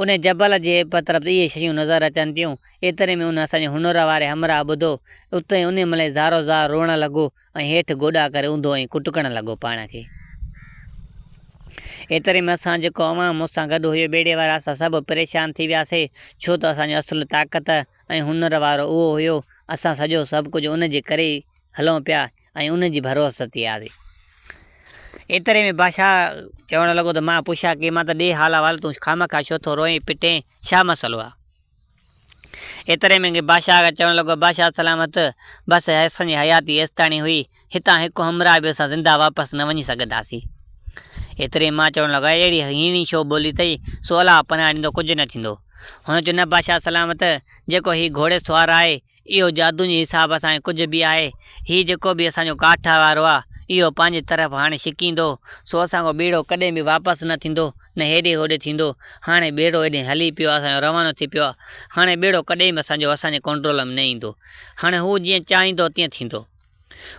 ان جبل جي طرف اهي شيون نظر اچن ٿيون. ايتري ۾ ان اسان جي هنر واري همراهه ٻڌو. اتي انهي مهل ئي زارو زار روئڻ لڳو ۽ هيٺ گوڏا ڪري اونڌو ۽ ڪٽڪڻ لڳو پاڻ کي. ايتري ۾ اسان جيڪو عوام مون سان گڏ هيو ٻيڙي وارا اسان سڀ پريشان ٿي وياسي ڇو ته اسان جو اصل طاقت ۽ هنر وارو اهو هيو. اسان سڄو سڀ ڪجهه ان جي ڪري ئي هلون پيا ۽ ان جي ڀروسي تي آهي. ايتري ۾ بادشاهه چوڻ لڳو ته مان پڇا ڪئي مان ته ڏي حال احوال تون خامخواه ڇو ٿو روئين پٽين ڇا مسئلو آهي؟ ايتري ۾ بادشاهه کي چوڻ لڳو بادشاهه سلامت بس اسان جي حياتي ايستاڻي هئي هتان هڪ همراهه به اسان زنده واپس نه وڃي سگهنداسين. ايتري ۾ مان چوڻ لڳو اهڙي هيڻي ڇو ٻولي اٿئي سو الله پناهه ڏيندو ڪجهه نه ٿيندو. هن چيو نه بادشاهه سلامت، جيڪو هي گهوڙي سوار آهي، اهو جادوء جي حساب سان ڪجهه به آهي. هي جيڪو به اسان جو ڪاٺ وارو آ، اهو پنهنجي طرف هاڻي ڇڪيندو، سو اسان کان ٻيڙو ڪڏهن به واپس نه ٿيندو، نه هيڏي هوڏي ٿيندو. هاڻي ٻيڙو هيڏي هلي پيو آ، اسان جو روانو ٿي پيو آ. هاڻي ٻيڙو ڪڏهن به اسان جو اسان جي ڪنٽرول ۾ نه ايندو. هاڻي هو جيئن چاهيندو تيئن ٿيندو.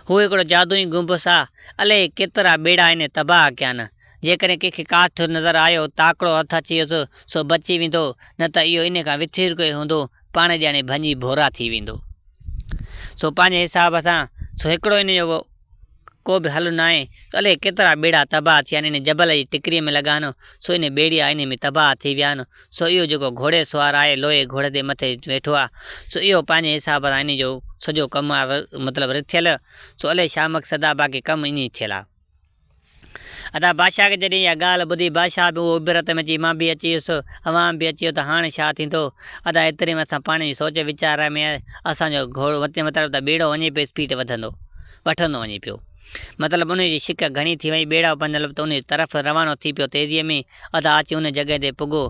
هو هڪڙو جادوئي گنبس آ. الائي ڪيترا ٻيڙا هن تباهه ڪيا آهن. جيڪڏهن ڪنهن کي ڪاٺ نظر آيو، تاڪڙو هٿ اچي ويس، سو بچي ويندو، نه ته اهو انهي کان وٿيرڪو ئي هوندو، پاڻ ڄاڻي ڀڃي ڀورا ٿي ويندو. سو پنهنجي حساب سان، سو هڪڙو انهي جو ڪو به حل ناهي ته الائي ڪيترا ٻيڙا تباهه ٿيا آهن، انهي جبل جي ٽڪريء ۾ لڳا آهن، سو انهي ٻيڙيا انهي ۾ تباهه ٿي ويا آهن. سو اهو جيڪو گهوڙي سوار آهي، لوهي گهوڙي تي مٿي ويٺو آ، سو اهو پنهنجي حساب سان انهي جو سڄو ڪم آ، مطلب رٿيل، سو الائي ڇا مقصد آ، باقي ڪم ائين ئي ٿيل آ. ادا بادشاهه کي جڏهن اها ڳالهه ٻڌي، بادشاهه به اهو عبرت ۾ اچي، مان به اچي ويس، عوام به اچي ويو ته هاڻي ڇا ٿيندو؟ ادا ايتري ۾ اسان پاڻ ئي سوچ ويچار ۾ اسان جو گهوڙو مطلب ته ٻيڙو وڃي پيو اسپيڊ وڌندو وٺندو وڃي پيو. مطلب انهيء جي شڪ گهڻي ٿي وئي، ٻيڙو مطلب ته انهيء طرف روانو ٿي پيو تيزيء ۾، ادا اچي ان جڳهه تي پڳو.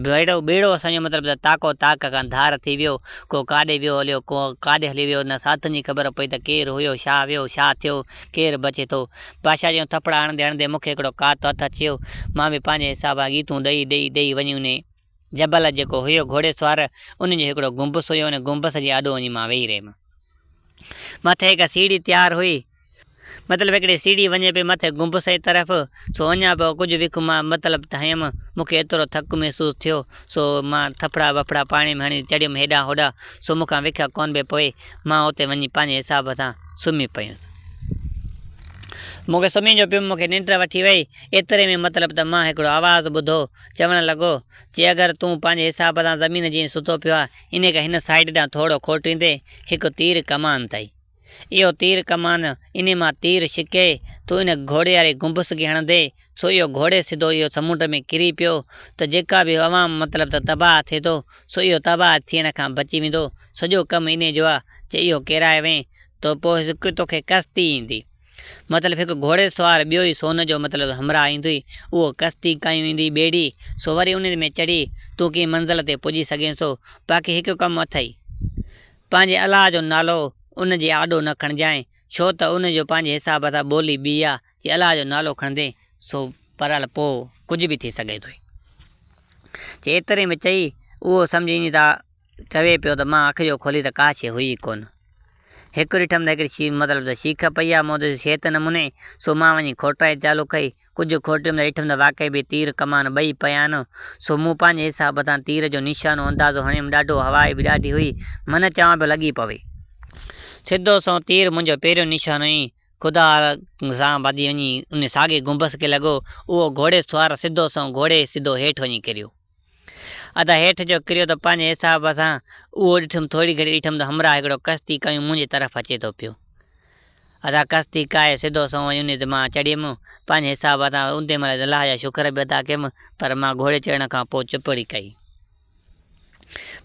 ٻيڙو ٻيڙو اسان جو مطلب ته تاڪو تاڪ کان ڌار ٿي ويو، ڪو ڪاڏي ويو هليو، ڪو ڪاڏي هليو ويو، نه ساٿين جي خبر پئي ته ڪير هيو، ڇا ويو، ڇا ٿيو، ڪير بچي ٿو. بادشاهه جون ٿڦڙا هڻندي هڻندي مون کي هڪڙو ڪات هٿ اچي ويو. مان به پنهنجي حساب سان ڳيتون ڏئي ڏئي ڏئي وڃي انهي جبل جيڪو هيو گهوڙي سوار، انهي جو هڪڙو گنبس هيو، ان گنبس جي آڏو وڃي مان ويهي رهيم. مٿي هڪ سيڙهي تيار هئي. مطلب هڪڙي سيڙهي وڃي پئي مٿي گنبس جي طرف، سو اڃا به ڪجهه وک مان مطلب ته هنيم، مون کي ايترو ٿڪ محسوس ٿيو، سو مان ٿڦڙا وڦڙا پاڻي ۾ هڻي چڙهيم هيڏانهن هوڏانهن، سو مون کان وک ڪونه پئي پوي، مان اتي وڃي پنهنجي حساب سان سمهي پيس. مون کي سمهي جو پيم، مون کي ننڊ وٺي وئي، ايتري ۾ مطلب ته مان هڪڙو آواز ٻڌو، چوڻ لڳو، چي اگر تون پنهنجي حساب سان زمين جيئن ستو پيو آهين، انهيء کان هن سائيڊ ڏانهن ٿورو کوٽيندين، هڪ تير ڪمان اٿئي. اهو تير ڪمان، انهي مان تير ڇڪي، تون ان گهوڙي واري گنبس کي هڻندين، سو اهو گهوڙي سڌو اهو سمنڊ ۾ ڪري پيو ته جيڪا به عوام مطلب ته تباهه ٿئي ٿو، سو اهو تباهه ٿيڻ کان بچي ويندو. سڄو ڪم انهي جو آ، جي اهو ڪيرائي وئين ته پوء هڪ توکي ڪستي ايندي. مطلب هڪ گهوڙي سوار ٻيو ئي سون جو مطلب همراهه ايندوئي، اهو ڪستي ڪايون ايندي ٻيڙي، سو وري انهي ۾ چڙهي تون ڪنهن منزل تي پڄي سگهين ٿو. باقي هڪ ڪم اٿئي. پنهنجي الله جو نالو ان جي آڏو نه کڻجانء، ڇو ته ان جو پنهنجي حساب سان ٻولي ٻي آ، جي الله جو نالو کڻندين سو بهرحال پوء ڪجهه به ٿي سگهي ٿو. چي ايتري ۾ چئي اهو سمجهي ايندي ته چوي پيو ته مان اک جو کولي ته ڪا شيء هئي ئي ڪونه. هڪ ڏٺم ته هڪڙي شي مطلب ته شيخ پئي آ مون تي شيت نموني، سو مان وڃي کوٽائي چالو ڪئي. ڪجهه کوٽيم ته ڏٺم ته واقعي به تير ڪمان ٻئي پيا آهن. سو مون پنهنجي حساب سان تير جو نشانو اندازو هڻيم ڏاڍو هوائي به ڏاڍي هئي من چوان پيو لڳي پوي. سڌو سنئون تير منهنجو پهريون نشانو ئي خدا سان ٻڌي وڃي ان ساڳي گنبس کي لڳو. اهو گهوڙي سوار سڌو سنئون گهوڙي سڌو هيٺ وڃي ڪريو. ادا هيٺ جو ڪريو ته پنهنجي حساب سان اهو ڏٺم ٿوري گهڙي ڏٺم ته همراهه هڪڙو ڪشتي کنيون منهنجي طرف اچي ٿو پيو. ادا ڪشتي ڪاهي سڌو سنئون وڃي انهي تي مان چڙهيم. پنهنجي حساب سان انتي مهل الله جا شڪر به ادا ڪيم پر مان گهوڙي چڙهڻ کان پوء چپڙي ڪئي.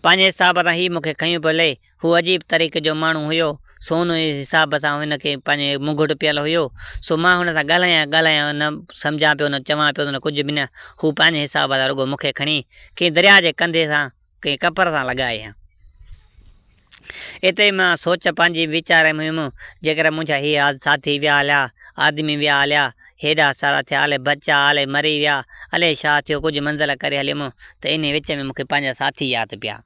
پنهنجي حساب سان هي مون کي کنيون پيو لهي. هو عجيب طريقي جو ماڻهو هيو. سون جي حساب سان هن کي پنهنجي منگهٽ پيل هيو. سو مان هن سان ڳالهايان ڳالهايان نه سمجهان پيو نه چوان پيو نه ڪجهه به نه. هو پنهنجي حساب سان رڳو مون کي کڻي ڪنهن درياء جي ڪنڌي سان ڪنهن ڪپر سان لڳائي ها. ايتري مان سوچ پنهنجي ويچار ۾ هيم، جيڪر منهنجا هي ساٿي ويا هليا، آدمي ويا هليا، هيڏا سارا ٿيا، الائي بچيا، الائي مري ويا، الائي ڇا ٿيو، ڪجهه منزل ڪري هليم ته انهي وچ ۾ مون کي پنهنجا ساٿي ياد پيا.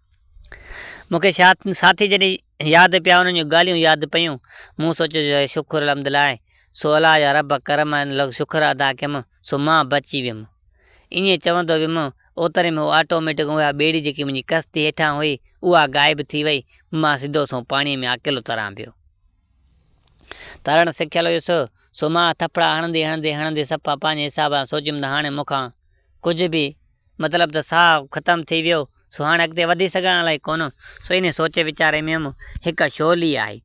مون کي ساٿي جڏهن ياد پيا، انهن جون ڳالهيون ياد پيون، مون سوچيو جو شڪر الحمدلله سو الله جا رب ڪرم لڳ شڪر ادا ڪيم، سو مان بچي ويم. ائين چوندو ويم، اوتري ۾ هو آٽوميٽڪ اها ٻيڙي جيڪي منهنجي ڪشتي هيٺان هئي، اها غائب ٿي وئي. مان سڌو سنئون پاڻيء ۾ اڪيلو تران پيو. ترڻ سکيل هيس، سو مان ٿڦڙا هڻندي هڻندي هڻندي صفا پنهنجي حساب سان سوچيم ته هاڻي مون کان ڪجهه به مطلب ته ساهه ختم ٿي ويو، سو هاڻي اڳتي وڌي سگهان الائي ڪونه. سو انهيء سوچ ويچار ۾ هيم، هڪ شعلي آئي.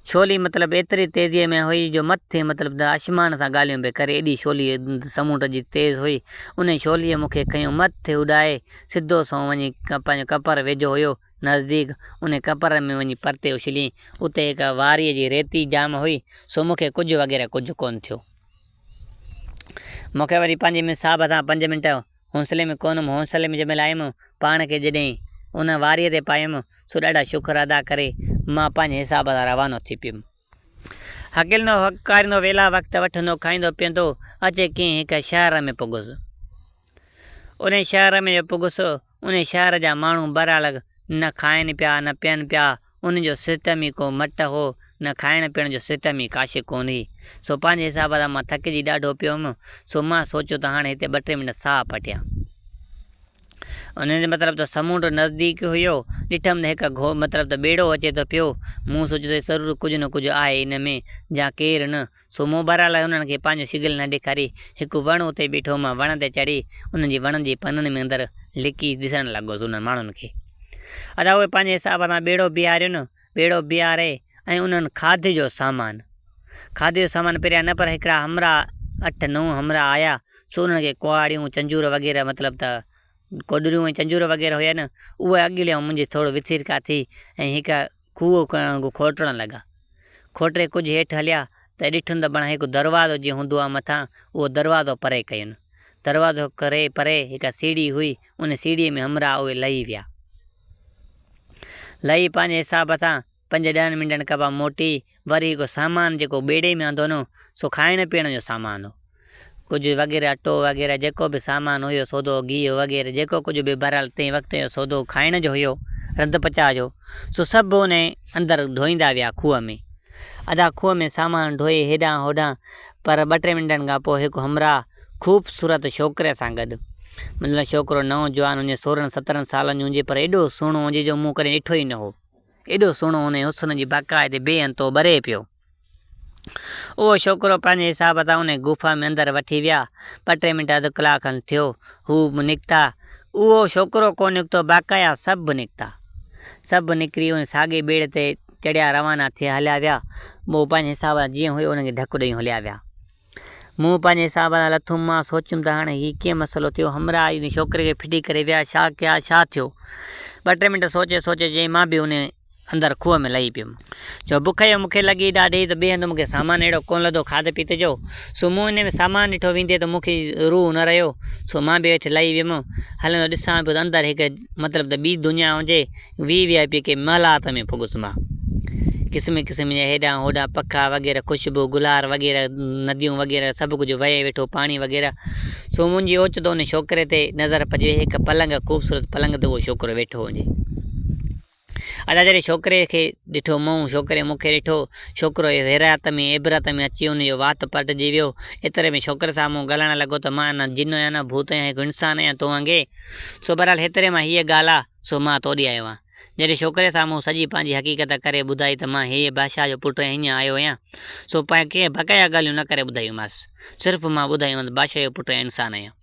شعلي مطلب ايتري تيزيء ۾ هئي جو مٿي مطلب ته آسمان سان ڳالهيون پئي ڪري، ايڏي شعلي سمنڊ جي تيز هئي. انهيء شعليء مون کي کنيو مٿي اڏائي، سڌو سنئون وڃي پنهنجو ڪپر ويجهو هيو نزديڪ، انهيء ڪپر ۾ وڃي پرتي اڇليائين. اتي هڪ واريء جي ريتي جام هئي، سو مون کي ڪجهه وغيره ڪجهه ڪونه ٿيو. مون کي وري پنهنجي مصاحب سان پنج منٽ حوصلي ۾ ڪونه هيم، حوصلي ۾ جنهن مهل آيم، پاڻ کي جڏهن ان واريء تي پايم، سو ڏاڍا شڪر ادا ڪري، مان پنهنجي حساب سان روانو ٿي پيم. هڪلندو هڪاريندو ويلا وقت وٺندو کائيندو پيئندو اچي ڪنهن هڪ شهر ۾ پڳس. انهي شهر ۾ جو پڳس، انهي شهر جا ماڻهو بهرحال نه کائن پيا نه پيئن پيا، انهن جو سسٽم ئي ڪو مٽ هو، نه کائڻ پيئڻ جو سسٽم ئي ڪاشي ڪونه هئي. سو پنهنجي حساب سان مان ٿڪجي ڏاڍو پيو هيم، سو مان سوچيو ته هاڻي هتي ٻه ٽي منٽ ساهه پٽيان. انهن جو مطلب ته سمونڊ نزديڪ هيو. ڏٺم ته هڪ گهو مطلب ته ٻيڙو اچي ٿو پيو. مون سوچيو ته ضرور ڪجهه نه ڪجهه آهي ان ۾، جا ڪير نه. سو مون بهرحال انهن کي پنهنجو شغل نه ڏيکاري. هڪ وڻ اتي بيٺو مان وڻ تي چڙهي انهن جي وڻن جي پنن ۾ اندر لڪي ڏسڻ لڳس انهن ماڻهن کي. ادا اهي پنهنجي حساب سان ٻيڙو بيهارين. ٻيڙو بيهاري ۽ انهن کاڌي جو سامان، کاڌي جو سامان پهريان نه پر هڪڙا همراهه اٺ نو همراهه آيا سو انهن کي ڪهاڙيون چنجور وغيره مطلب ته ڪوڏريون ۽ چنجور وغيره هيا نه اهي اڳ ليائون منهنجي ٿورو وٿيرڪا ٿي ۽ هڪ کوهه کوٽڻ لڳا. کوٽري ڪجهه هيٺ هليا ته ڏٺن ته بڻ هڪ دروازو جيئن هوندو آهي مٿان اهو دروازو پري ڪين. دروازو ڪري پري هڪ سيڙهي هئي ان سيڙهي ۾ همراهه اهي لهي ويا. لهي پنهنجي حساب سان پنج ڏهن منٽن کان بعد موٽي وري هڪ سامان جيڪو ٻيڙي ۾ آندو نو سو کائڻ پيئڻ جو سامان هو. ڪجهه وغيره اٽو وغيره جيڪو به سامان هيو سودو گيهه وغيره جيڪو ڪجهه به بهرحال تنهن وقت جو سودو کائڻ جو هيو رڌ پچاء جو سو سڀ انهي اندر ڍوئيندا ويا کوهه ۾. ادا کوهه ۾ سامان ڍوئي هيڏانهن هوڏانهن پر ٻه ٽي منٽن کان پوء هڪ همراهه خوبصورت ڇوڪري سان گڏ مطلب ڇوڪرو نئون جوان هجي سورهن سترهن سالن جو هجي پر ايڏو سهڻو هجي جو مون ڪڏهن ڏٺو ئي نه هو. ايڏو سهڻو هن جي حسن جي باقاعدي بي انتو ٻري پيو. اهو ڇوڪرو پنهنجي حساب سان انهي غفا ۾ اندر وٺي ويا. ٻه ٽي منٽ اڌ ڪلاڪ کن ٿيو هو نڪتا. اهو ڇوڪرو ڪونه نڪتو باقاعده سڀ نڪتا. سڀ نڪري ان ساڳئي ٻيڙي تي چڙهيا روانا ٿي هليا ويا. پوء پنهنجي حساب سان جيئن هيو انهن کي ڌڪ ڏئي هليا ويا. مون پنهنجي حساب سان لٿم، مان سوچيم ته هاڻي هي ڪيئن مسئلو ٿيو، همراهه ان ڇوڪري کي ڦٽي ڪري ويا، ڇا ڪيا، ڇا ٿيو؟ ٻه ٽي منٽ سوچي سوچي چيائين مان به انهي اندر کوهه ۾ لهي پيم. جو بک جو مون کي لڳي ڏاڍي ته ٻئي هنڌ مون کي سامان اهڙو ڪونه لڌو کاڌ پيت جو، سو مون انهي ۾ سامان ڏٺو ويندي ته مون کي روح نه رهيو، سو مان به هيٺ لهي ويم. هلندو ڏسان پيو ته اندر هڪ مطلب ته ٻي دنيا هجي، وي وي آء پي ڪي محلات ۾ پڳس مان. قسم قسم جا هيڏانهن هوڏانهن پکا وغيره خوشبو گلار وغيره نديون وغيره سڀ ڪجهه وهي ويٺو پاڻي وغيره سو منهنجي اوچتو ان ڇوڪري تي نظر پئجي وئي هڪ پلنگ خوبصورت پلنگ تي اهو ڇوڪرو ويٺو هجي. ادا جڏهن ڇوڪري کي ڏٺو مون ڇوڪري مون کي ڏٺو ڇوڪرو حيرت ۾ عبرت ۾ اچي ان جو وات پٽجي ويو ايتري ۾ ڇوڪري سان مون ڳالهائڻ لڳو ته مان نه جن آهيان نه ڀوت آهيان هڪ انسان آهيان تو وانگي سو بهرحال هيتري مان هيء ڳالهه آ سو مان توڏي آيو آهيان. جڏهن ڇوڪري سان مون سڄي پنهنجي حقيقت ڪري ٻڌائي ته مان هيء بادشاهه جو پٽ ۽ هينئن آيو آهيان، سو ڪنهن بقايا ڳالهيون نه ڪري ٻڌايونمانس. صرف مان ٻڌايومانس بادشاهه جو پٽ ۽ انسان آهيان.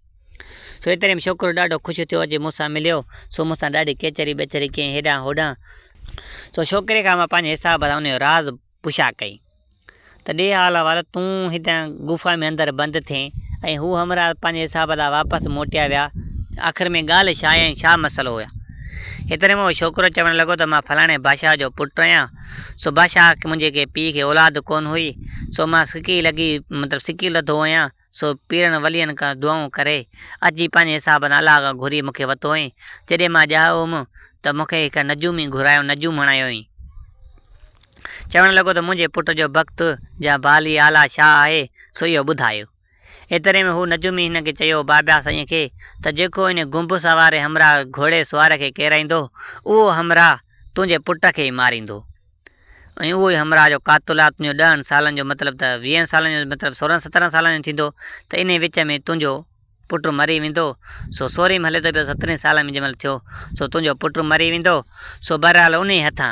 سو ايتري ۾ ڇوڪرو ڏاڍو خوش ٿيو اچي مون سان مليو، سو مون سان ڏاڍي ڪيچري ٻيچري ڪيائين هيڏانهن هوڏانهن. سو ڇوڪري کان مان پنهنجي حساب سان ان جو راز پڇا ڪئي ته ڏي حال احوال تون هتان غفا ۾ اندر بند ٿئين ۽ هو همراهه پنهنجي حساب سان واپس موٽيا ويا آخر ۾ ڳالهه ڇا آهي ۽ ڇا مسئلو هيا. ايتري ۾ اهو ڇوڪرو چوڻ لڳو ته مان فلاڻي بادشاهه جو پٽ آهيان سو بادشاهه کي منهنجي ڪنهن پيء کي اولاد ڪونه هئي سو مان سڪي لڳي مطلب سڪي لڌو آهيان سو پيرن ولين کان دعائون ڪري، اچي پنهنجي حساب سان الله کان گهري مون کي وتو هئين. جڏهن مان ڄائو هوم ته مون کي هڪ نجومي گهرايو نجوم هڻايو هئين. چوڻ لڳو ته منهنجي پٽ جو بخت جا بالي اعليٰ ڇا آهي سو اهو ٻڌايو. ايتري ۾ هو نجومي هن کي چيو بابا سائينء کي ته جيڪو ان گنبذ واري همراهه گهوڙي سوار کي ڪيرائيندو اهو همراهه تنهنجي پٽ کي ئي ماريندو. ۽ اهو ئي همراهه جو قاتل آ تنهنجو ڏهن سالن جو مطلب ته ويهن سالن جو مطلب سورهن سترهن سالن جو ٿيندو ته انهي وچ ۾ تنهنجو پٽ مري ويندو سو سورهين ۾ هلي ٿو پيو سترهين سال ۾ جنهن مهل ٿيو سو تنهنجو پٽ مري ويندو سو بهرحال انهي هٿان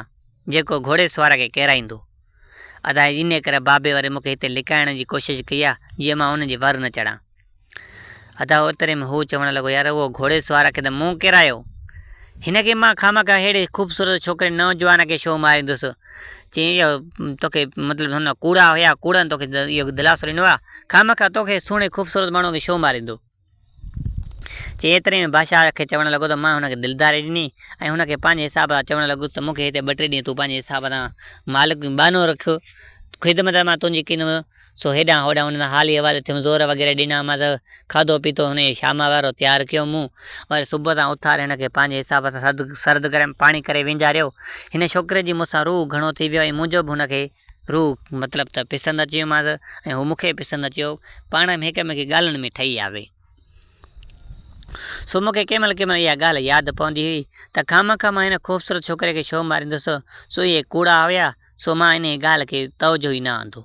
جيڪو گهوڙي سوار کي ڪيرائيندو. ادا انهي ڪري بابي وري مونکي هتي لڪائڻ جي ڪوشش ڪئي آ جيئن مان ان جي ور نه چڙهان. ادا اوتري ۾ هو چوڻ لڳو، يار اهو گهوڙي سوار کي ته مون ڪيرايو. هن کي مان خامخواه ههڙي خوبصورت ڇوڪري نوجوان کي ڇو ماريندس. چيائين اهو توکي مطلب هن ڪوڙا هيا، ڪوڙن توکي اهو دلاسو ڏنو آهي. خامخواه توکي سهڻي خوبصورت ماڻهوء کي ڇو ماريندو. چيائين ايتري ۾ بادشاهه کي چوڻ لڳو ته مان هن کي دلداري ڏني ۽ هن کي پنهنجي حساب سان چوڻ لڳس ته مون کي هتي ٻه ٽي ڏينهن تون پنهنجي حساب سان مالڪ ٻانهو رک، خدمت مان تنهنجي ڪندس. سو هيڏانهن هوڏانهن هن سان حالي حوالي ٿيم، زور وغيره ڏنامانس، کاڌو پيتو هن جي شام وارو تيار ڪيو مون، وري صبح سان اٿاري هن کي پنهنجي حساب سان سرد گرم پاڻي ڪري وهنجاريو. هن ڇوڪري جي مون سان روح گهڻو ٿي ويو ۽ منهنجو به هن کي روح مطلب ته پسند اچي ويومانس ۽ هو مون کي به پسند اچي ويو. پاڻ ۾ هڪ ٻئي کي ڳالهين ۾ ٺهي وياسين. سو مون کي ڪنهن مهل ڪنهن مهل اها ڳالهه ياد پوندي هئي ته خامخواه مان هن خوبصورت ڇوڪري کي ڇو ماريندس، سو اهي ڪوڙا هيا، سو مان انهيء ڳالهه کي توجهه ئي نه آندو.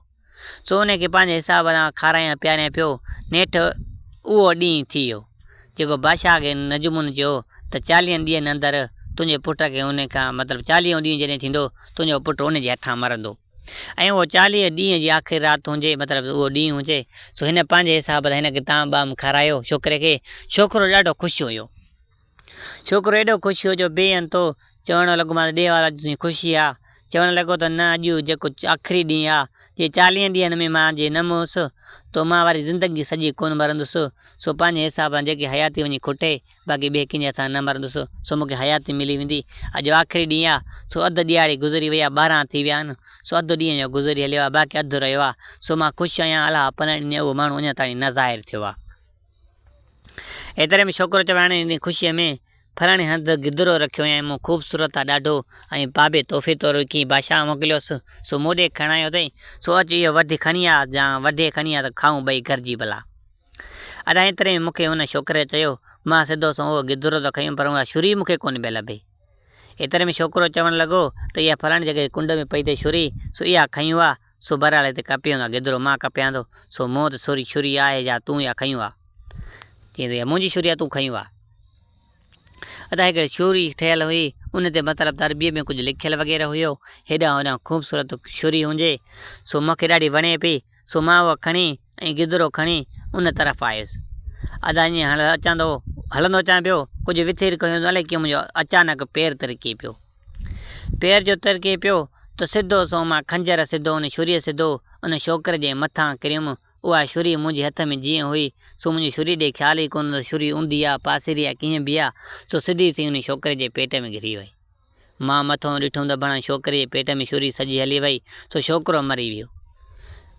سو انهيء کي پنهنجي حساب سان کارايان پياريان پيو. نيٺ اهو ڏينهن ٿي ويو، جيڪو بادشاهه کي نجمن چيو ته چاليهن ڏينهن اندر تنهنجي پٽ کي انهيء کان مطلب چاليهون ڏينهن جڏهن ٿيندو، تنهنجو پٽ ان جي هٿان مرندو. ۽ اهو چاليهه ڏينهن جي آخري رات هجي، مطلب اهو ڏينهن هجي. سو هن پنهنجي حساب سان هن کي طعام ٻام کارايو ڇوڪري کي. ڇوڪرو ڏاڍو خوش هيو. ڇوڪرو ايڏو خوش ٿيو جو بي انتو چوڻ لڳو مان ڏي وارا اڄ تنهنجي خوشي آ. چوڻ لڳو ته نه اڄ جيڪو آخري ڏينهن آ، جي چاليهن ڏينهن ۾ مان جي نه مئس تو مان وري زندگي سڄي ڪونه مرندس، سو پنهنجي حساب سان جيڪي حياتي وڃي کٽي، باقي ٻئي ڪنهن جي هٿان نه مرندس، سو مون کي حياتي ملي ويندي. اڄ آخري ڏينهن آ، سو اڌ ڏيهاڙي گذري وئي آ، 12 ٿي ويا آهن، سو اڌ ڏينهن جو گذري هليو آ، باقي اڌ رهيو آ، سو مان خوش آهيان، الله پناهه ڏني اهو ماڻهو اڃا تائين نه ظاهر ٿيو آ. ايتري ۾ ڇوڪرو چوي هاڻي انهي خوشيء ۾ فلاڻي هنڌ گدرو رکيو ۽ مون خوبصورت آ ڏاڍو ۽ بابي تحفي طور ڪنهن بادشاهه موڪليوس سو مون ڏي کڻايو اٿئي سو اچ اهو وڍي کڻي آ جا وڍي کڻي آ ته کائون ٻئي گهرجي ڀلا. ادا ايتري ۾ مون کي ان ڇوڪري چيو مان سڌو سنئون اهو گدرو ته کنيم پر اها ڇري مون کي ڪونه پئي لڀي. ايتري ۾ ڇوڪرو چوڻ لڳو ته اها فلاڻي جڳهه تي ڪنڊ ۾ پئي اٿئي ڇري سو اها کنيو آ سو بهرحال هتي ڪپيون ٿا گدرو مان ڪپيان ٿو سو مون وٽ سوري ڇري آهي جا تون اها کنيو آ. چيائين ته اها منهنجي ڇري آ تون کنيو آ. ادا هڪڙي ڇري ٺهيل هئي ان تي مطلب ته عربيء ۾ ڪجهه لکيل وغيره هيو. هيڏانهن هوڏانهن خوبصورت ڇري هجي سو مون کي ڏاڍي وڻي پئي سو مان اها کڻي ۽ گدرو کڻي ان طرف آيس. ادا ائين هڻ اچان ٿو هلندو اچان پيو ڪجهه وٿير ڪيو الائي ڪيئن منهنجو اچانڪ پير ترڪي پيو. پير جو ترڪي پيو ته سڌو سنئون مان خنجر سڌو ان ڇريء سڌو ان ڇوڪري جي مٿان ڪريم. اها ڇري منهنجي هٿ ۾ جيئن هئي، سو منهنجي ڇري ڏي خيال ئي ڪونه ته ڇري اونڌي آ، پاسيري آ، ڪيئن به آ، سو سڌي سنئين ان ڇوڪري جي پيٽ ۾ گهري وئي. مان مٿئون ڏٺم ته بڻان ڇوڪري جي پيٽ ۾ ڇري سڄي هلي وئي، سو ڇوڪرو مري ويو.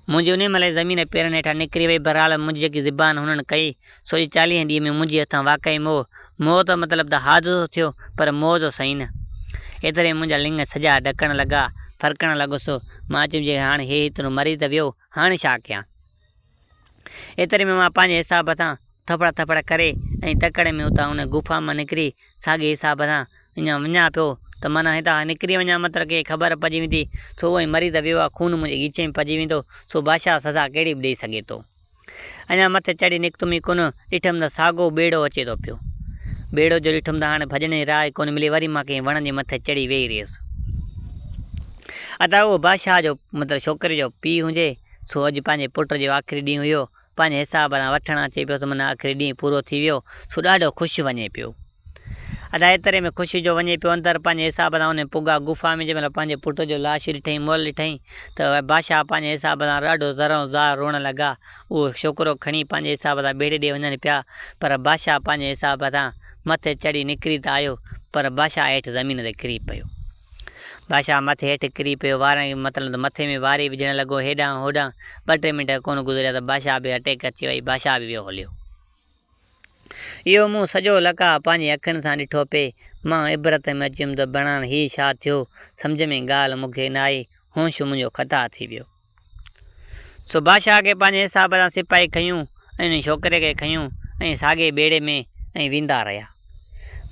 منهنجي انهيء مهل ئي زمين پيرن هيٺان نڪري وئي. بهرحال منهنجي جيڪي زبان هنن ڪئي، سو اڄ چاليهن ڏينهن ۾ منهنجي هٿان واقعي مئو. مئو ته مطلب ته حادثو ٿيو، پر مئو ته سهي نه. ايتري ۾ منهنجا لڱ سڄا ڏڪڻ لڳا، ڦرڪڻ لڳس. مان چيم جي هاڻ هي هيترو مري ته ويو، هاڻ ڇا ڪيان؟ ايتري ۾ مان پنهنجي حساب سان ٿڦڙا ٿڦڙا ڪري ۽ تڪڙ ۾ اتان ان غفا مان نڪري ساڳئي حساب سان اڃا وڃان پيو ته معنيٰ هتان نڪري وڃان متر ڪنهن کي خبر پئجي ويندي سو اهو ئي مري ته ويو آهي خون منهنجي ڳچيء ۾ پئجي ويندو سو بادشاهه سزا ڪهڙي به ڏئي سگهي ٿو. اڃا مٿي چڙهي نڪتم ئي ڪونه ڏٺم ته ساڳو ٻيڙو اچي ٿو پيو. ٻيڙو جو ڏٺم ته هاڻي ڀڄڻ جي راهه ئي ڪونه ملي وري مان ڪنهن وڻ جي مٿي چڙهي ويهي رهيس. ادا اهو بادشاهه جو مطلب ڇوڪري جو پيء هجي سو اڄ پنهنجي پٽ جو آخري ڏينهن هيو پنهنجي حساب سان وٺڻ اچي پيو ته معنيٰ آخري ڏينهن پورو ٿي ويو سو ڏاڍو خوش وڃي پيو. ادا ايتري ۾ خوش جو وڃي پيو اندر پنهنجي حساب سان انهي پڳا غفا ۾ جنهن مهل پنهنجي پٽ جو لاش ڏٺائين مئل ڏٺائين ته بادشاهه پنهنجي حساب سان ڏاڍو زرئون زار روئڻ لڳا اهو ڇوڪرو کڻي پنهنجي حساب سان ٻيڙي ڏي وڃن پيا پر بادشاهه پنهنجي حساب سان مٿي چڙهي نڪري ته آيو پر بادشاهه هيٺ زمين تي ڪري پيو. بادشاهه مٿي هيٺ ڪري پيو، وارن مطلب ته مٿي ۾ واري وجهڻ لڳو، هيڏانهن هوڏانهن، ٻه ٽي منٽ ڪونه گذريا ته بادشاهه به اٽيڪ اچي وئي، بادشاهه به ويو هليو. اهو مون سڄو لقاء پنهنجي اکين سان ڏٺو پئي، مان عبرت ۾ اچي ويم ته بڻان هي ڇا ٿيو، سمجهه ۾ ڳالهه مون کي نه آئي، هوش منهنجو خطا ٿي ويو. سو بادشاهه کي پنهنجي حساب سان سپاهي کنيون ۽ ان ڇوڪري کي کنيون ۽ ساڳئي ٻيڙي ۾ ۽ ويندا رهيا.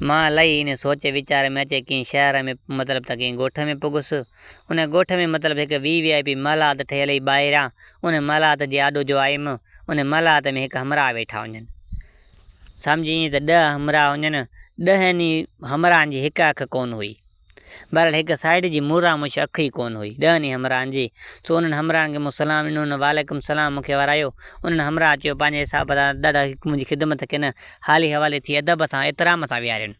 مان لهي ان سوچ ويچار ۾ اچي ڪنهن شهر ۾ مطلب ته ڪنهن ڳوٺ ۾ پڳس. ان ڳوٺ ۾ مطلب هڪ وي وي آء پي محلات ٺهيل هئي ٻاهريان ان محلات جي آڏو جو آيم ان محلات ۾ هڪ همراهه ويٺا هجن. سمجهه ائين ته ڏهه همراهه هجن ڏهن ئي همراهن جي هڪ اک ڪونه هئي. بهرحال هڪ سائيڊ جي موران مش اک ئي ڪونه هئي، ڏهن ئي همراهن جي، سو انهن همراهن کي مون سلام ڏنو، انهن وعليڪم السلام مون کي ورايو، انهن همراهه چيو پنهنجي حساب سان ڏاڍا منهنجي خدمت ڪن، حالي حوالي ٿي ادب سان احترام سان ويهارين.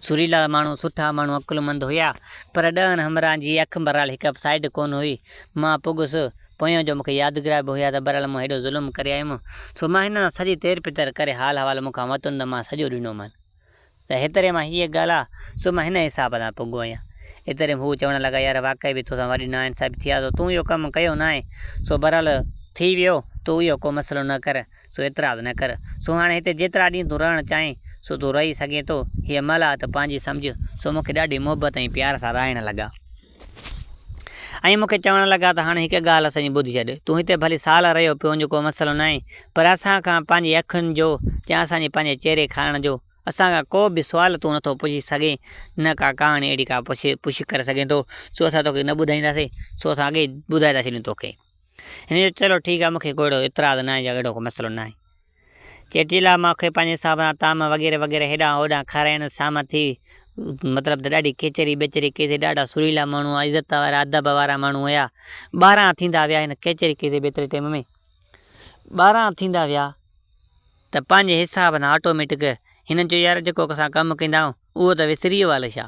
سريلا ماڻهو، سٺا ماڻهو، عقلمند هيا، پر ڏهن همراهن جي اک بهرحال هڪ سائيڊ ڪونه هئي، مان پڳس، پويان جو مون کي يادگيرا به هيا ته بهرحال مون هيڏو ظلم ڪري آيم، سو مان هنن سان سڄي تير پتر ڪري حال حوال مون کان وتن ته مان سڄو ڏنومان. ته هيتري مان هيء ڳالهه آ، سو مان هن حساب سان پڳو آهيان. ايتري ۾ هو چوڻ لڳا يار واقعي به توسان وڏي ناانصافي ٿي آ سو تون اهو ڪم ڪيو ناهي سو بهرحال ٿي ويو تون اهو ڪو مسئلو نه ڪر سو اعتراض نه ڪر سو هاڻي هتي جيترا ڏينهن تون رهڻ چاهين سو تون رهي سگهين ٿو هيء محلات پنهنجي سمجهه سو مون کي ڏاڍي محبت ۽ پيار سان رهائڻ لڳا. ۽ مون کي چوڻ لڳا ته هاڻي هڪ ڳالهه اسان جي ٻڌ ڇڏ، تون هتي ڀلي سال رهيو پيو ان جو ڪو مسئلو ناهي، پر اسان کان پنهنجي اکين جو يا اسان جي پنهنجي چهري کارڻ جو اسان کان ڪو به سوال تون نٿو پڇي سگهين، نه ڪا ڪهاڻي اهڙي ڪا پڇ پڇ ڪري سگهين ٿو، سو اسان توکي نه ٻڌائينداسين، سو اسان اڳي ئي ٻڌائي ٿا ڇڏيون توکي. هن چيو چلو ٺيڪ آهي مون کي ڪو اهڙو اعتراض ناهي يا اهڙو ڪو مسئلو ناهي. چيٽيلا مان کي پنهنجي حساب سان طعام وغيره وغيره هيڏانهن هوڏانهن کارائين شام ٿي مطلب ته ڏاڍي ڪچهري ٻچهري ڪئي سي ڏاڍا سريلا ماڻهو عزت وارا ادب وارا ماڻهو هيا 12 ٿيندا ويا هن ڪچهري ڪئي سي ٻيتري ٽيم ۾ 12 ٿيندا ويا ته پنهنجي حساب سان آٽوميٽڪ هنن چيو يار جيڪو اسان ڪم ڪندا آهيون اهو ته وسري ويو الائي ڇا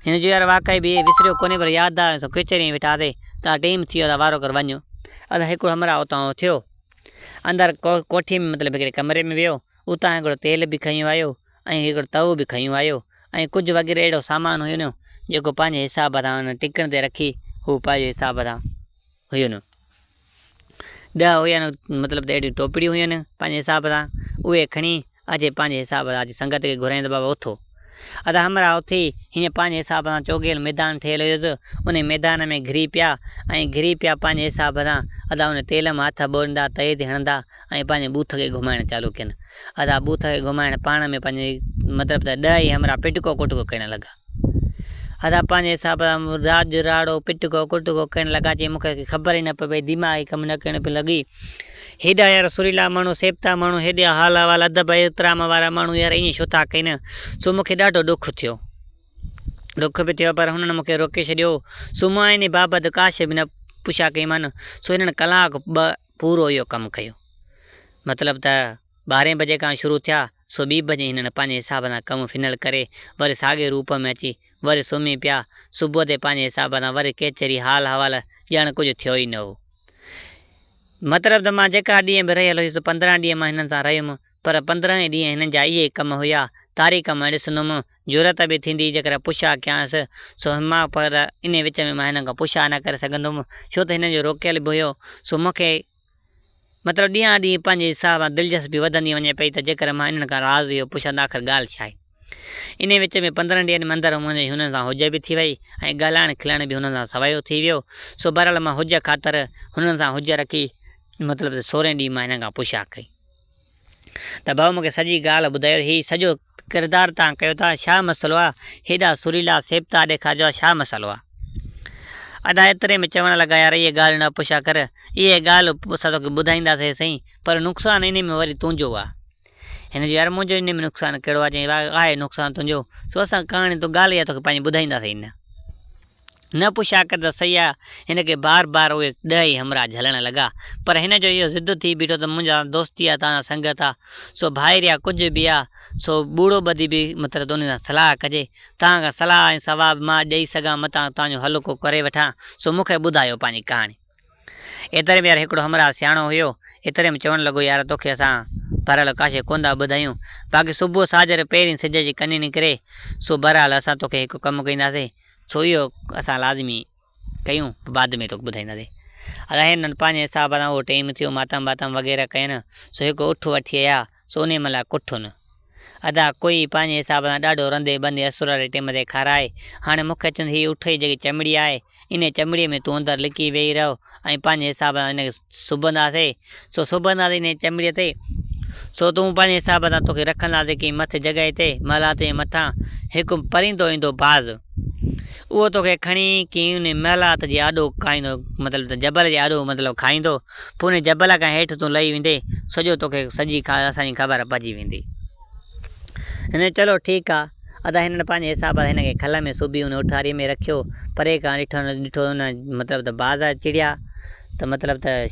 هن چيو يار واقعي به وسريو ڪونهي پر ياد آيو سو ڪچهري ۾ ويٺاسي ته ٽيم ٿي ويو وارو ڪر وڃ ادا هڪڙو همراهه اتان اٿيو اندر ڪوٺيء ۾ مطلب هڪڙي ڪمري ۾ ويو، اتان هڪڙو تيل به کنيو آيو ۽ هڪڙو تئو به کنيو آيو ۽ ڪجهه وغيره اهڙو سامان هين جيڪو پنهنجي حساب سان ان ٽڪڻ تي رکي هو پنهنجي حساب سان هين. ڏهه هين مطلب ته اهڙيون ٽوپڙيون هين پنهنجي حساب سان اهي کڻي اچي پنهنجي حساب سان اچي سنگت کي گهرائين ته بابا اٿو. ادا همراهه اٿي هيئن پنهنجي حساب سان چوگيل ميدان ٺهيل هيس، انهي ميدان ۾ گهري پيا ۽ گهري پيا پنهنجي حساب سان ادا ان تيل مان هٿ ٻوريندا تئي تي هڻندا ۽ پنهنجي ٻوٿ کي گهمائڻ چالو ڪين. ادا ٻوٿ کي گهمائڻ پاڻ ۾ پنهنجي مطلب ته ڏهه ئي همراهه پٽڪو ڪٽڪو ڪرڻ لڳا. ادا پنهنجي حساب سان راڄ راڙو پٽڪو ڪٽڪو ڪرڻ لڳا چي مون کي خبر ئي نه پئي دماغ ئي ڪم نه ڪرڻ پئي لڳي. هيڏا يار سريلا ماڻهو، سيبتا ماڻهو، هيڏا حال احوال، ادب ۽ احترام وارا ماڻهو يار ائين ڇو ٿا ڪن؟ سو مون کي ڏاڍو ڏک ٿيو. ڏک به ٿيو پر هنن مون کي روڪي ڇڏيو. سو مان انهي بابت ڪا شيء به نه پڇا ڪئي مان. سو هنن ڪلاڪ ٻه پورو اهو ڪم ڪيو. مطلب ته ٻارهين بجي کان شروع ٿيا سو ٻي بجي هنن پنهنجي حساب سان ڪم فنل ڪري وري ساڳئي روپ ۾ اچي وري سمهي پيا. صبح تي پنهنجي حساب سان وري ڪچهري حال احوال ڄڻ ڪجهه ٿيو ئي نه هو. مطلب ته مان جيڪا ڏينهن به رهيل هيس، 15 ڏينهن مان هنن سان رهيم، پر 15 ئي ڏينهن هنن جا اهي ڪم هيا، تاريخ مان ڏسندم، جرئت به ٿيندي جيڪڏهن پڇا ڪيانس، سو مان پر انهي وچ ۾ مان هنن کان پڇا نه ڪري سگهندم، ڇو ته هنن جو روڪيل به هيو، سو مون کي مطلب ڏينهان ڏينهن پنهنجي حساب سان دلچسپي وڌندي وڃي پئي ته جيڪڏهن مان انهن کان راز اهو پڇان ته آخر ڳالهه ڇا آهي؟ انهيء وچ ۾ 15 ڏينهن ۾ اندر منهنجي هنن سان حجت به ٿي وئي ۽ ڳالهائڻ کلڻ به هنن سان سوايو ٿي ويو. سو بهرحال مان حجت خاطر هنن سان حجت رکي مطلب ته سورهين ڏينهن مان هنن کان پڇا ڪئي ته ڀائو مون کي سڄي ڳالهه ٻڌايو هي سڄو ڪردار توهان ڪيو ٿا ڇا مسئلو آ هيڏا سريلا سيبتا ڏيکارجو آ ڇا مسئلو آ؟ ادا ايتري ۾ چوڻ لڳا يار اهي ڳالهيون نه پڇا ڪر اهي ڳالهه اسان توکي ٻڌائينداسين سهي پر نقصان انهي ۾ وري تنهنجو آ. هن چيو يار منهنجو انهي ۾ نقصان ڪهڙو آهي؟ چيائين آهي نقصان تنهنجو، سو اسان ڪهاڻي تون ڳالهه اها توکي پنهنجي ٻڌائينداسين ئي نه. نه پڇا ڪر ته صحيح آهي. هن کي بار بار اهي ڏهه ئي همراهه جهلڻ لڳا. پر هن جو اهو ضد ٿي بيٺو ته منهنجا دوستي آهي توهان سان سنگت آهي، سو ڀائري آهي ڪجهه به آهي، سو ٻوڙو ٻڌي به مطلب ته انهي سان صلاح ڪجي. توهان کان صلاح ۽ ثواب مان ڏئي سگهان متان توهان جو حل ڪو ڪري وٺان، سو مون کي ٻڌايو پنهنجي ڪهاڻي. ايتري ۾ يار هڪڙو همراهه سياڻو هيو، ايتري ۾ چوڻ لڳو يار توکي اسان بهرحال ڪا شيء ڪونه ٿا ٻڌايون، باقي صبح ساجهر پهرين سج جي ڪني نڪري، سو بهرحال اسان توکي هڪ ڪم ڪنداسين، سو اهو اسان لازمي ڪيون، بعد ۾ توکي ٻڌائينداسين. ادا هنن پنهنجي حساب سان اهو ٽيم ٿيو، ماتم باتم وغيره ڪين، سو هڪ اٺ وٺي آيا، سو انهي مهل ڪٺن. ادا ڪوئي پنهنجي حساب سان ڏاڍو رندي ٻندي اسر واري ٽيم تي کارائي. هاڻي مون کي چوندي هي اٺ جي جيڪي چمڙي آهي، انهي چمڙيء ۾ تون اندر لڪي ويهي رهه ۽ پنهنجي حساب سان ان کي سبنداسين. سو سبنداسين انهي چمڙيء تي. سو تون پنهنجي حساب سان توکي رکنداسين ڪنهن مٿي جڳهه تي، محلات جي مٿان، هڪ پرندو ايندو باز. اهو توکي کڻي ڪنهن انهي محلات جي آڏو کائيندو، مطلب ته جبل جي آڏو مطلب کائيندو. پوء انهي جبل کان هيٺ تون لهي ويندين، سڄو توکي سڄي اسان جي خبر پئجي ويندي. هن چيو چلو ٺيڪ آ. ادا هنن پنهنجي حساب سان هن کي کل ۾ سبي ان اٺاري ۾ رکيو. پري کان ڏٺو ان مطلب ته باز چڙيا ته مطلب ته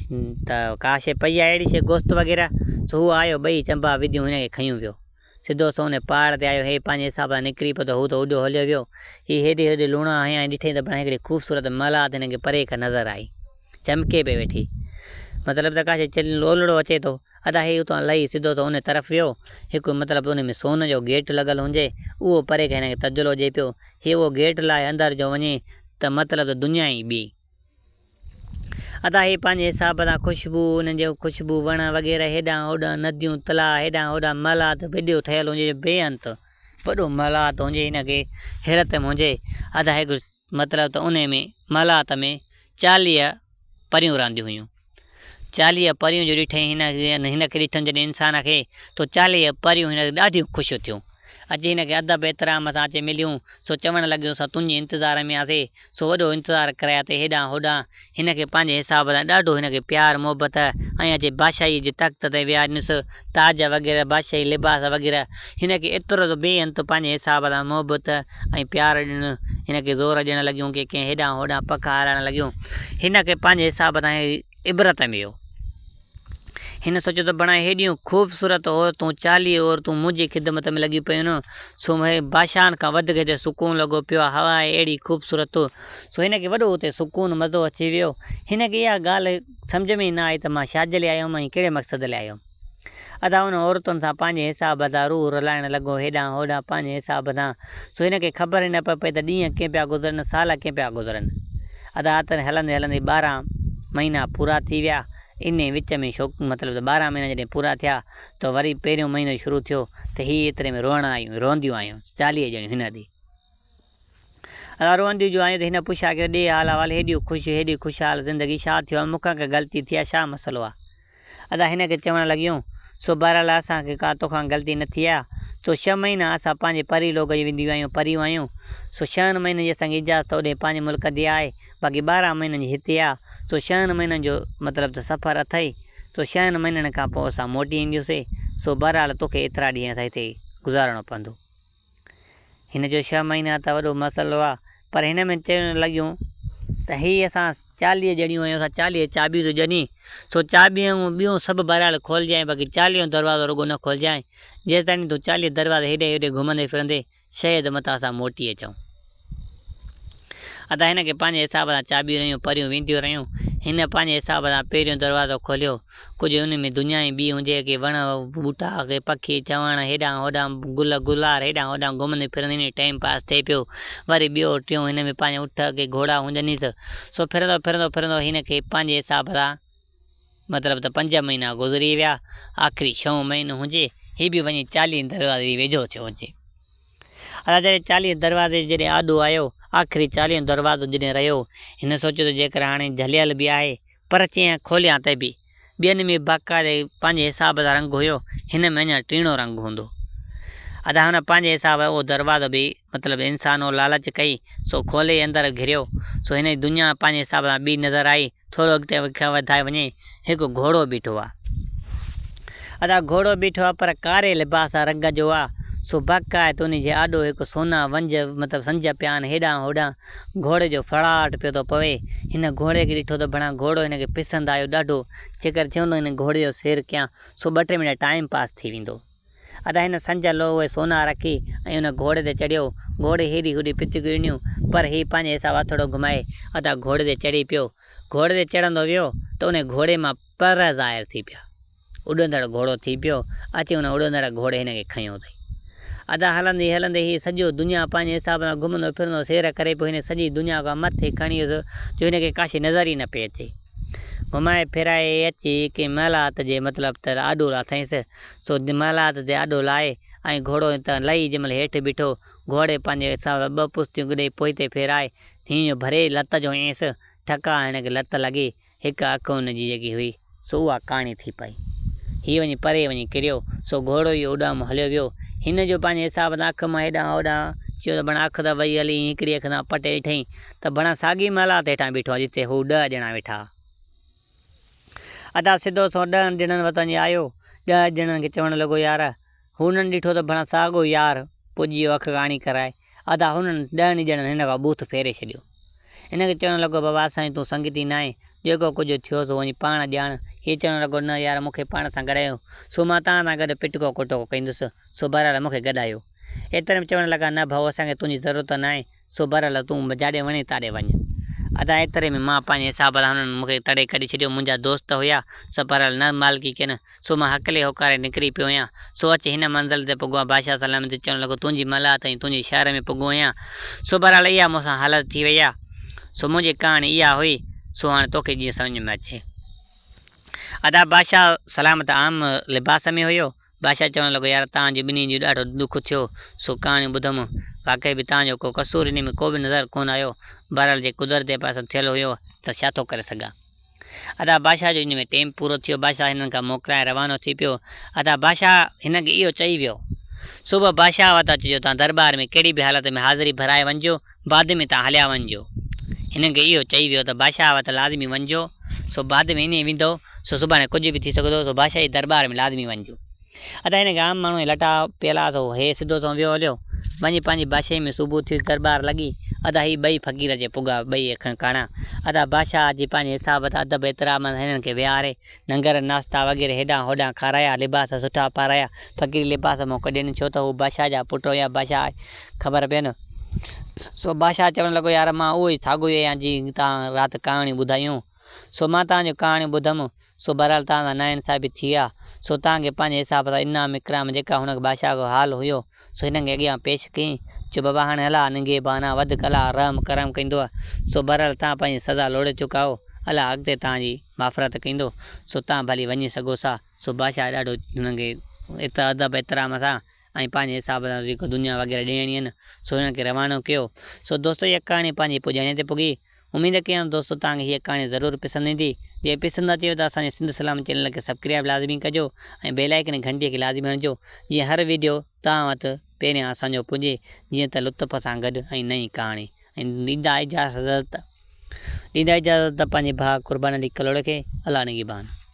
ته ڪا شيء پئي آهي اهڙي شيء گوشت وغيره. سو هو آيو ٻئي چنبا وڌيون هن کي کنيون ويو. سڌو سنئون انهي پهاڙ تي آيو. هي پنهنجي حساب سان نڪري پيو ته هو ته اڏيو هليو ويو. هي هيڏي هوڏي لوڻا هنيا ۽ ڏٺئين ته بڻ هڪڙي خوبصورت محلات هن کي پري کان نظر آئي. چمڪي پئي ويٺي. مطلب ته ڪا شيء چل اولڙو اچي ٿو. ادا هي اتان لهي سڌو سو ان طرف ويو. هڪ مطلب ان ۾ سون جو گيٽ لڳل هجي، اهو پري کان هن کي تجلو ڏئي پيو. هي اهو گيٽ لاهي اندر جو وڃي ته مطلب ته دنيا ئي ٻي. ادا هي پنهنجي حساب سان خوشبو، انهن جي خوشبو وڻ وغيره هيڏانهن هوڏانهن نديون تلاء هيڏانهن هوڏانهن محلات وڏو ٺهيل هجي جو بي انت وڏو محلات هجي هن کي حيرت ۾ هجي. ادا هڪ مطلب ته انهي ۾ محلات ۾ 40 پريون رهنديون هيون. 40 پريون جو ڏٺئين هن هن کي ڏٺم جڏهن انسان کي تو 40 پريون هن کي ڏاڍيون خوش ٿيون. اچي هن کي ادب احترام سان اچي مليون سو چوڻ لڳيون اسان تنهنجي انتظار ۾ آسي سو وڏو انتظار ڪرايا تي هيڏانهن هوڏانهن هن کي پنهنجي حساب سان ڏاڍو هن کي پيار محبت ۽ اچي بادشاهيء جي تخت تي ويهارينس تاج وغيره بادشاهي لباس وغيره هن کي ايترو ته بي انت پنهنجي حساب سان محبت ۽ پيار ڏنو هن کي زور ڏيڻ لڳيون ڪي ڪنهن هيڏانهن هوڏانهن پکا هلائڻ لڳيون هن کي پنهنجي حساب سان عبرت ۾ ويو. هن سوچيو ته بڻا هيڏيون خوبصورت عورتون، 40 عورتون منهنجي خدمت ۾ لڳيون پيون آهن، سو هي بادشاهن کان وڌيڪ هتي سڪون لڳو پيو آهي، هوا آهي اهڙي خوبصورت، سو هن کي وڏو اتي سڪون مزو اچي ويو. هن کي اها ڳالهه سمجهه ۾ ئي نه آئي ته مان ڇا جي لاء آيو هيم ۽ ڪهڙي مقصد لاء آيو هيم. ادا انهن عورتن سان پنهنجي حساب سان روح رلائڻ لڳو، هيڏانهن هوڏانهن پنهنجي حساب سان، سو هن کي خبر ئي نه پئي پئي ته ڏينهن ڪئين پيا گذرن، سال ڪئين پيا گذرن. ادا اتر هلندي هلندي 12 مهينا پورا ٿي ويا. انهي وچ ۾ شوق مطلب ته 12 مهينا جڏهن پورا ٿيا ته وري پهريون مهينو شروع ٿيو ته هي ايتري ۾ روئڻ آيون، روئنديون آيون، 40 ڄڻيون هن ڏي. ادا روئنديون جو آيون ته هن پڇا ڪيو، ڏي حال احوال، هيڏيون خوش، هيڏي خوشحال زندگي، ڇا ٿيو آهي، مون کان ڪا غلطي ٿي آهي، ڇا مسئلو آهي؟ ادا هن کي چوڻ لڳيون، سو بهرحال اسان کي ڪا توکان غلطي نه ٿي آ، سو ڇهه مهينا اسان پنهنجي پري لوڪ جي وينديون آهيون، پريون آهيون، سو ڇهن مهينن جي اسان کي اجازت اوڏي پنهنجي ملڪ جي آهي، باقي 12 مهينن جي هتي آ، سو ڇهن مهينن جو مطلب ته سفر اٿئي، سو ڇهن مهينن کان پوء اسان موٽي اينديونسي، سو بهرحال توکي ايترا ڏينهن اسان هتي گذارڻو پوندو. هن جو ڇهه مهينا ته وڏو مسئلو آ، پر هن ۾ چوڻ لڳيون ته هي اسان 40 ڄڻيون آهيون، اسان 40 چاٻيون ٿيون ڏني، سو چاٻيون ٻيون سڀ بهرحال کولجانء، باقي چاليهون دروازو رڳو نه کولجانء، جيستائين تون 40 دروازي هيڏي هوڏي گهمندي ڦرندي، شايد متان اسان موٽي اچون. ادا هن کي پنهنجي حساب سان چاٻيون رهيون، پريون وينديون رهيون. هن پنهنجي حساب سان پهريون دروازو کوليو. ڪجهه ان ۾ دنيا ئي ٻي هجي، ڪي وڻ ٻوٽا، ڪي پکي چوڻ، هيڏانهن هوڏانهن گل گلار هيڏانهن هوڏانهن گهمندي ڦرندي ائين ٽائيم پاس ٿئي پيو. وري ٻيو ٽيون هن ۾ پنهنجا اٺ ڪي گهوڙا هجنيس. سو ڦرندو ڦرندو ڦرندو هن کي پنهنجي حساب سان مطلب ته پنج مهينا گذري ويا. آخري ڇهون مهينو هجي، هي به وڃي چاليهن دروازي جي ويجهو ٿيو هجي. ادا جڏهن چاليهه دروازي جي جڏهن آڏو آيو، آخري چاليهون دروازو جڏهن رهيو، هن سوچيو ته جيڪر هاڻي جهليل به آهي، پر چيائين کوليان ته به. ٻين ۾ باقاعده پنهنجي حساب سان رنگ هيو، هن ۾ اڃا ٽيڻو رنگ هوندو. ادا هن پنهنجي حساب اهو دروازو به مطلب انسان هو لالچ ڪئي، سو کولي اندر گهريو، سو هن جي دنيا پنهنجي حساب سان ٻي نظر آئي، ٿورو اڳتي وڌائي وڃي هڪ گهوڙو بيٺو آ. ادا گهوڙو بيٺو آ پر ڪاري لباس رنگ جو آ، سو باقاعده انهي جي آڏو هڪ سونا ونجهه مطلب سنجهه پيا آهن هيڏانهن هوڏانهن گهوڙي جو ڦڙاٽ پيو ٿو پوي. هن گهوڙي کي ڏٺو ته ڀڻا گهوڙو هن کي پسند آيو ڏاڍو، جيڪر چوندو هن گهوڙي جو سير ڪيان سو ٻه ٽي منٽ ٽائيم پاس ٿي ويندو. ادا هن سنجهه لوهه اهي سونا رکي ۽ ان گهوڙي تي چڙهيو. گهوڙي هيڏي هوڏي پتڪيون ڏنيون پر هي پنهنجي حساب هٿوڙو گهمائي ادا گهوڙي تي چڙهي پيو. گهوڙي تي چڙهندو ويو ته ان گهوڙي مان پر ظاهر ٿي پيا. اڏندڙ گهوڙو ٿي پيو، اچي ان اڏندڙ گهوڙي هن کي کنيو اٿئي. ادا هلندي هلندي هي سڄو دنيا پنهنجي حساب سان گهمندو ڦرندو سير ڪري پيو هن سڄي دنيا کان مٿي کڻي ويس جو هن کي ڪا شيء نظر ئي نه پئي اچي. گهمائي ڦيرائي اچي ڪنهن محلات جي مطلب ته آڏو لاٿائينس، سو محلات تي آڏو لاهي ۽ گهوڙو تان لهي جنهن مهل هيٺ بيٺو، گهوڙي پنهنجي حساب سان ٻه پستيون ڏئي پوئتي ڦيرائي هينئن ڀري لت جو هنيس، ٺڪاء هن کي لت لڳي، هڪ اک هن جي جيڪي هئي، سو اها ڪاڻي ٿي پئي. هي وڃي پري وڃي ڪريو، سو گهوڙو ئي اڏام هليو ويو. هن جو پنهنجي حساب سان اک مان هيڏانهن هوڏانهن چيو ته بڻا اک ته وئي هلي ۽ هڪڙي اک سان پٽي ڏٺئين ته بڻا ساڳي محلات هيٺان بيٺو آهي جتي هو 10 ڄڻا ويٺا ها. ادا سڌو سنئون 10 ڄڻن وٽ وڃي آيو. 10 ڄڻن کي چوڻ لڳو يار! هنن ڏٺو ته بڻا ساڳو يار پڄي ويو اک ڪاڻي ڪرائي. ادا هنن 10 ئي ڄڻن هن کان ٻوٿ ڦيري ڇڏيو. هن کي چوڻ لڳو بابا اسان جي تون سنگتي ناهين، جيڪو ڪجهه ٿيو سو وڃي پاڻ ڄاڻ. هيء چوڻ لڳو نه يار مون کي پاڻ سان گڏايو، سو مان توهان سان گڏ پٽڪو ڪٽڪو ڪندس، سو بهرحال مون کي گڏايو. ايتري ۾ چوڻ لڳا نه ڀائو اسان کي تنهنجي ضرورت ناهي، سو بهرحال تون جاڏي وڻين تاڏي وڃ. ادا ايتري ۾ مان پنهنجي حساب سان هنن مون کي تڙي ڪڍي ڇڏيو. منهنجا دوست هيا، سو بهرحال نه مالڪي ڪين، سو مان هڪلي هوڪاري نڪري پيو آهيان. سو اچي هن منزل تي پڳو آهيان. بادشاهه سلامت چوڻ لڳو، تنهنجي ملهه تائين تنهنجي شهر ۾ پڳو آهيان. سو بهرحال اها مون سان حالت ٿي وئي آهي. سو منهنجي ڪهاڻي اها هئي، سو هاڻي توکي جيئن سمجهه ۾ اچي. ادا بادشاهه سلامت عام لباس ۾ هيو. بادشاهه چوڻ لڳو، يار توهان جو ٻنهي جو ڏاڍو ڏک ٿيو، سو ڪهاڻيون ٻڌم. واقعي به توهان جو ڪو قصور انهي ۾ ڪو به نظر ڪونه آيو. بهرحال جي قدرت جي پاسان ٿيل هيو ته ڇا ٿو ڪري سگهان. ادا بادشاهه جو انهي ۾ ٽيم پورو ٿيو. بادشاهه هنن کان موڪلائي روانو ٿي پيو. ادا بادشاهه هن کي اهو چئي ويو. صبح بادشاهه وٽ اچجو، توهان درٻار ۾ ڪهڙي به حالت ۾ حاضري ڀرائي وڃجو. بعد ۾ تان هليا وڃجو. هنن کي اهو چئي ويو ته بادشاهه وٽ لازمي وڃجو، سو بعد ۾ انهيء ويندؤ، سو سڀاڻي ڪجهه به ٿي سگهندو، سو بادشاهه جي درٻار ۾ لازمي وڃجو. ادا هن کي عام ماڻهوء جا لٽا پيل ها، سو هي سڌو سنئون ويو هليو. وڃي پنهنجي بادشاهيء ۾ صبح ٿيس درٻار لڳي. ادا هي ٻئي فقير اچي پڳا، ٻئي اکين ڪاڻا. ادا بادشاهه اچي پنهنجي حساب تان ادب احترام سان هنن کي ويهاري، ننگر ناشتا وغيره هيڏانهن هوڏانهن کارايا، لباس سٺا پارايا، فقيري لباس مان ڪڍين، ڇو ته هو بادشاهه جا پٽ هيا، بادشاهه خبر پين. سو بادشاهه چوڻ لڳو، يار مان اهو ئي ساڳيو ئي آهيان جنهن توهان رات ڪهاڻيون ٻڌايون. سو مان توهان جون ڪهاڻيون ٻڌم، سو بهرحال توهان سان ناانصافي ٿي آ، سو توهان کي پنهنجي حساب سان انعام اڪرام جيڪا هن بادشاهه جو حال هيو، سو هنن کي اڳيان پيش ڪيائين، چيو بابا هاڻي الله نگهبان آ، وڌڪ الله رحم ڪرم ڪندو آ، سو بهرحال توهان پنهنجي سزا لوڙي چڪا آهيو، الله اڳتي توهان جي مغفرت ڪندو، سو توهان ڀلي وڃي سگهو ٿا. سو بادشاهه ڏاڍو هنن کي ادب احترام سان ۽ پنهنجي حساب سان جيڪو دنيا وغيره ڏيڻي هين، سو هنن کي روانو ڪيو. سو دوستو هيء ڪهاڻي پنهنجي پڄاڻيء تي پڳي. اميد ڪيان ٿو دوستو توهان کي هيء ڪهاڻي ضرور پسند ايندي. جي پسند اچيو ته اسان جي سنڌ سلامت چينل کي سبڪرائب لازمي ڪجو ۽ بيل آئيڪن گهنٽي کي لازمي هڻجو جيئن هر ويڊيو توهان وٽ پهريان اسان جو پڄي جيئن ته لطف سان گڏ ۽ نئين ڪهاڻي ۽ ڏيندا اجازت ڏيندا اجازت پنهنجي ڀاء قربان علي ڪلهوڙي کي الله نگهبان.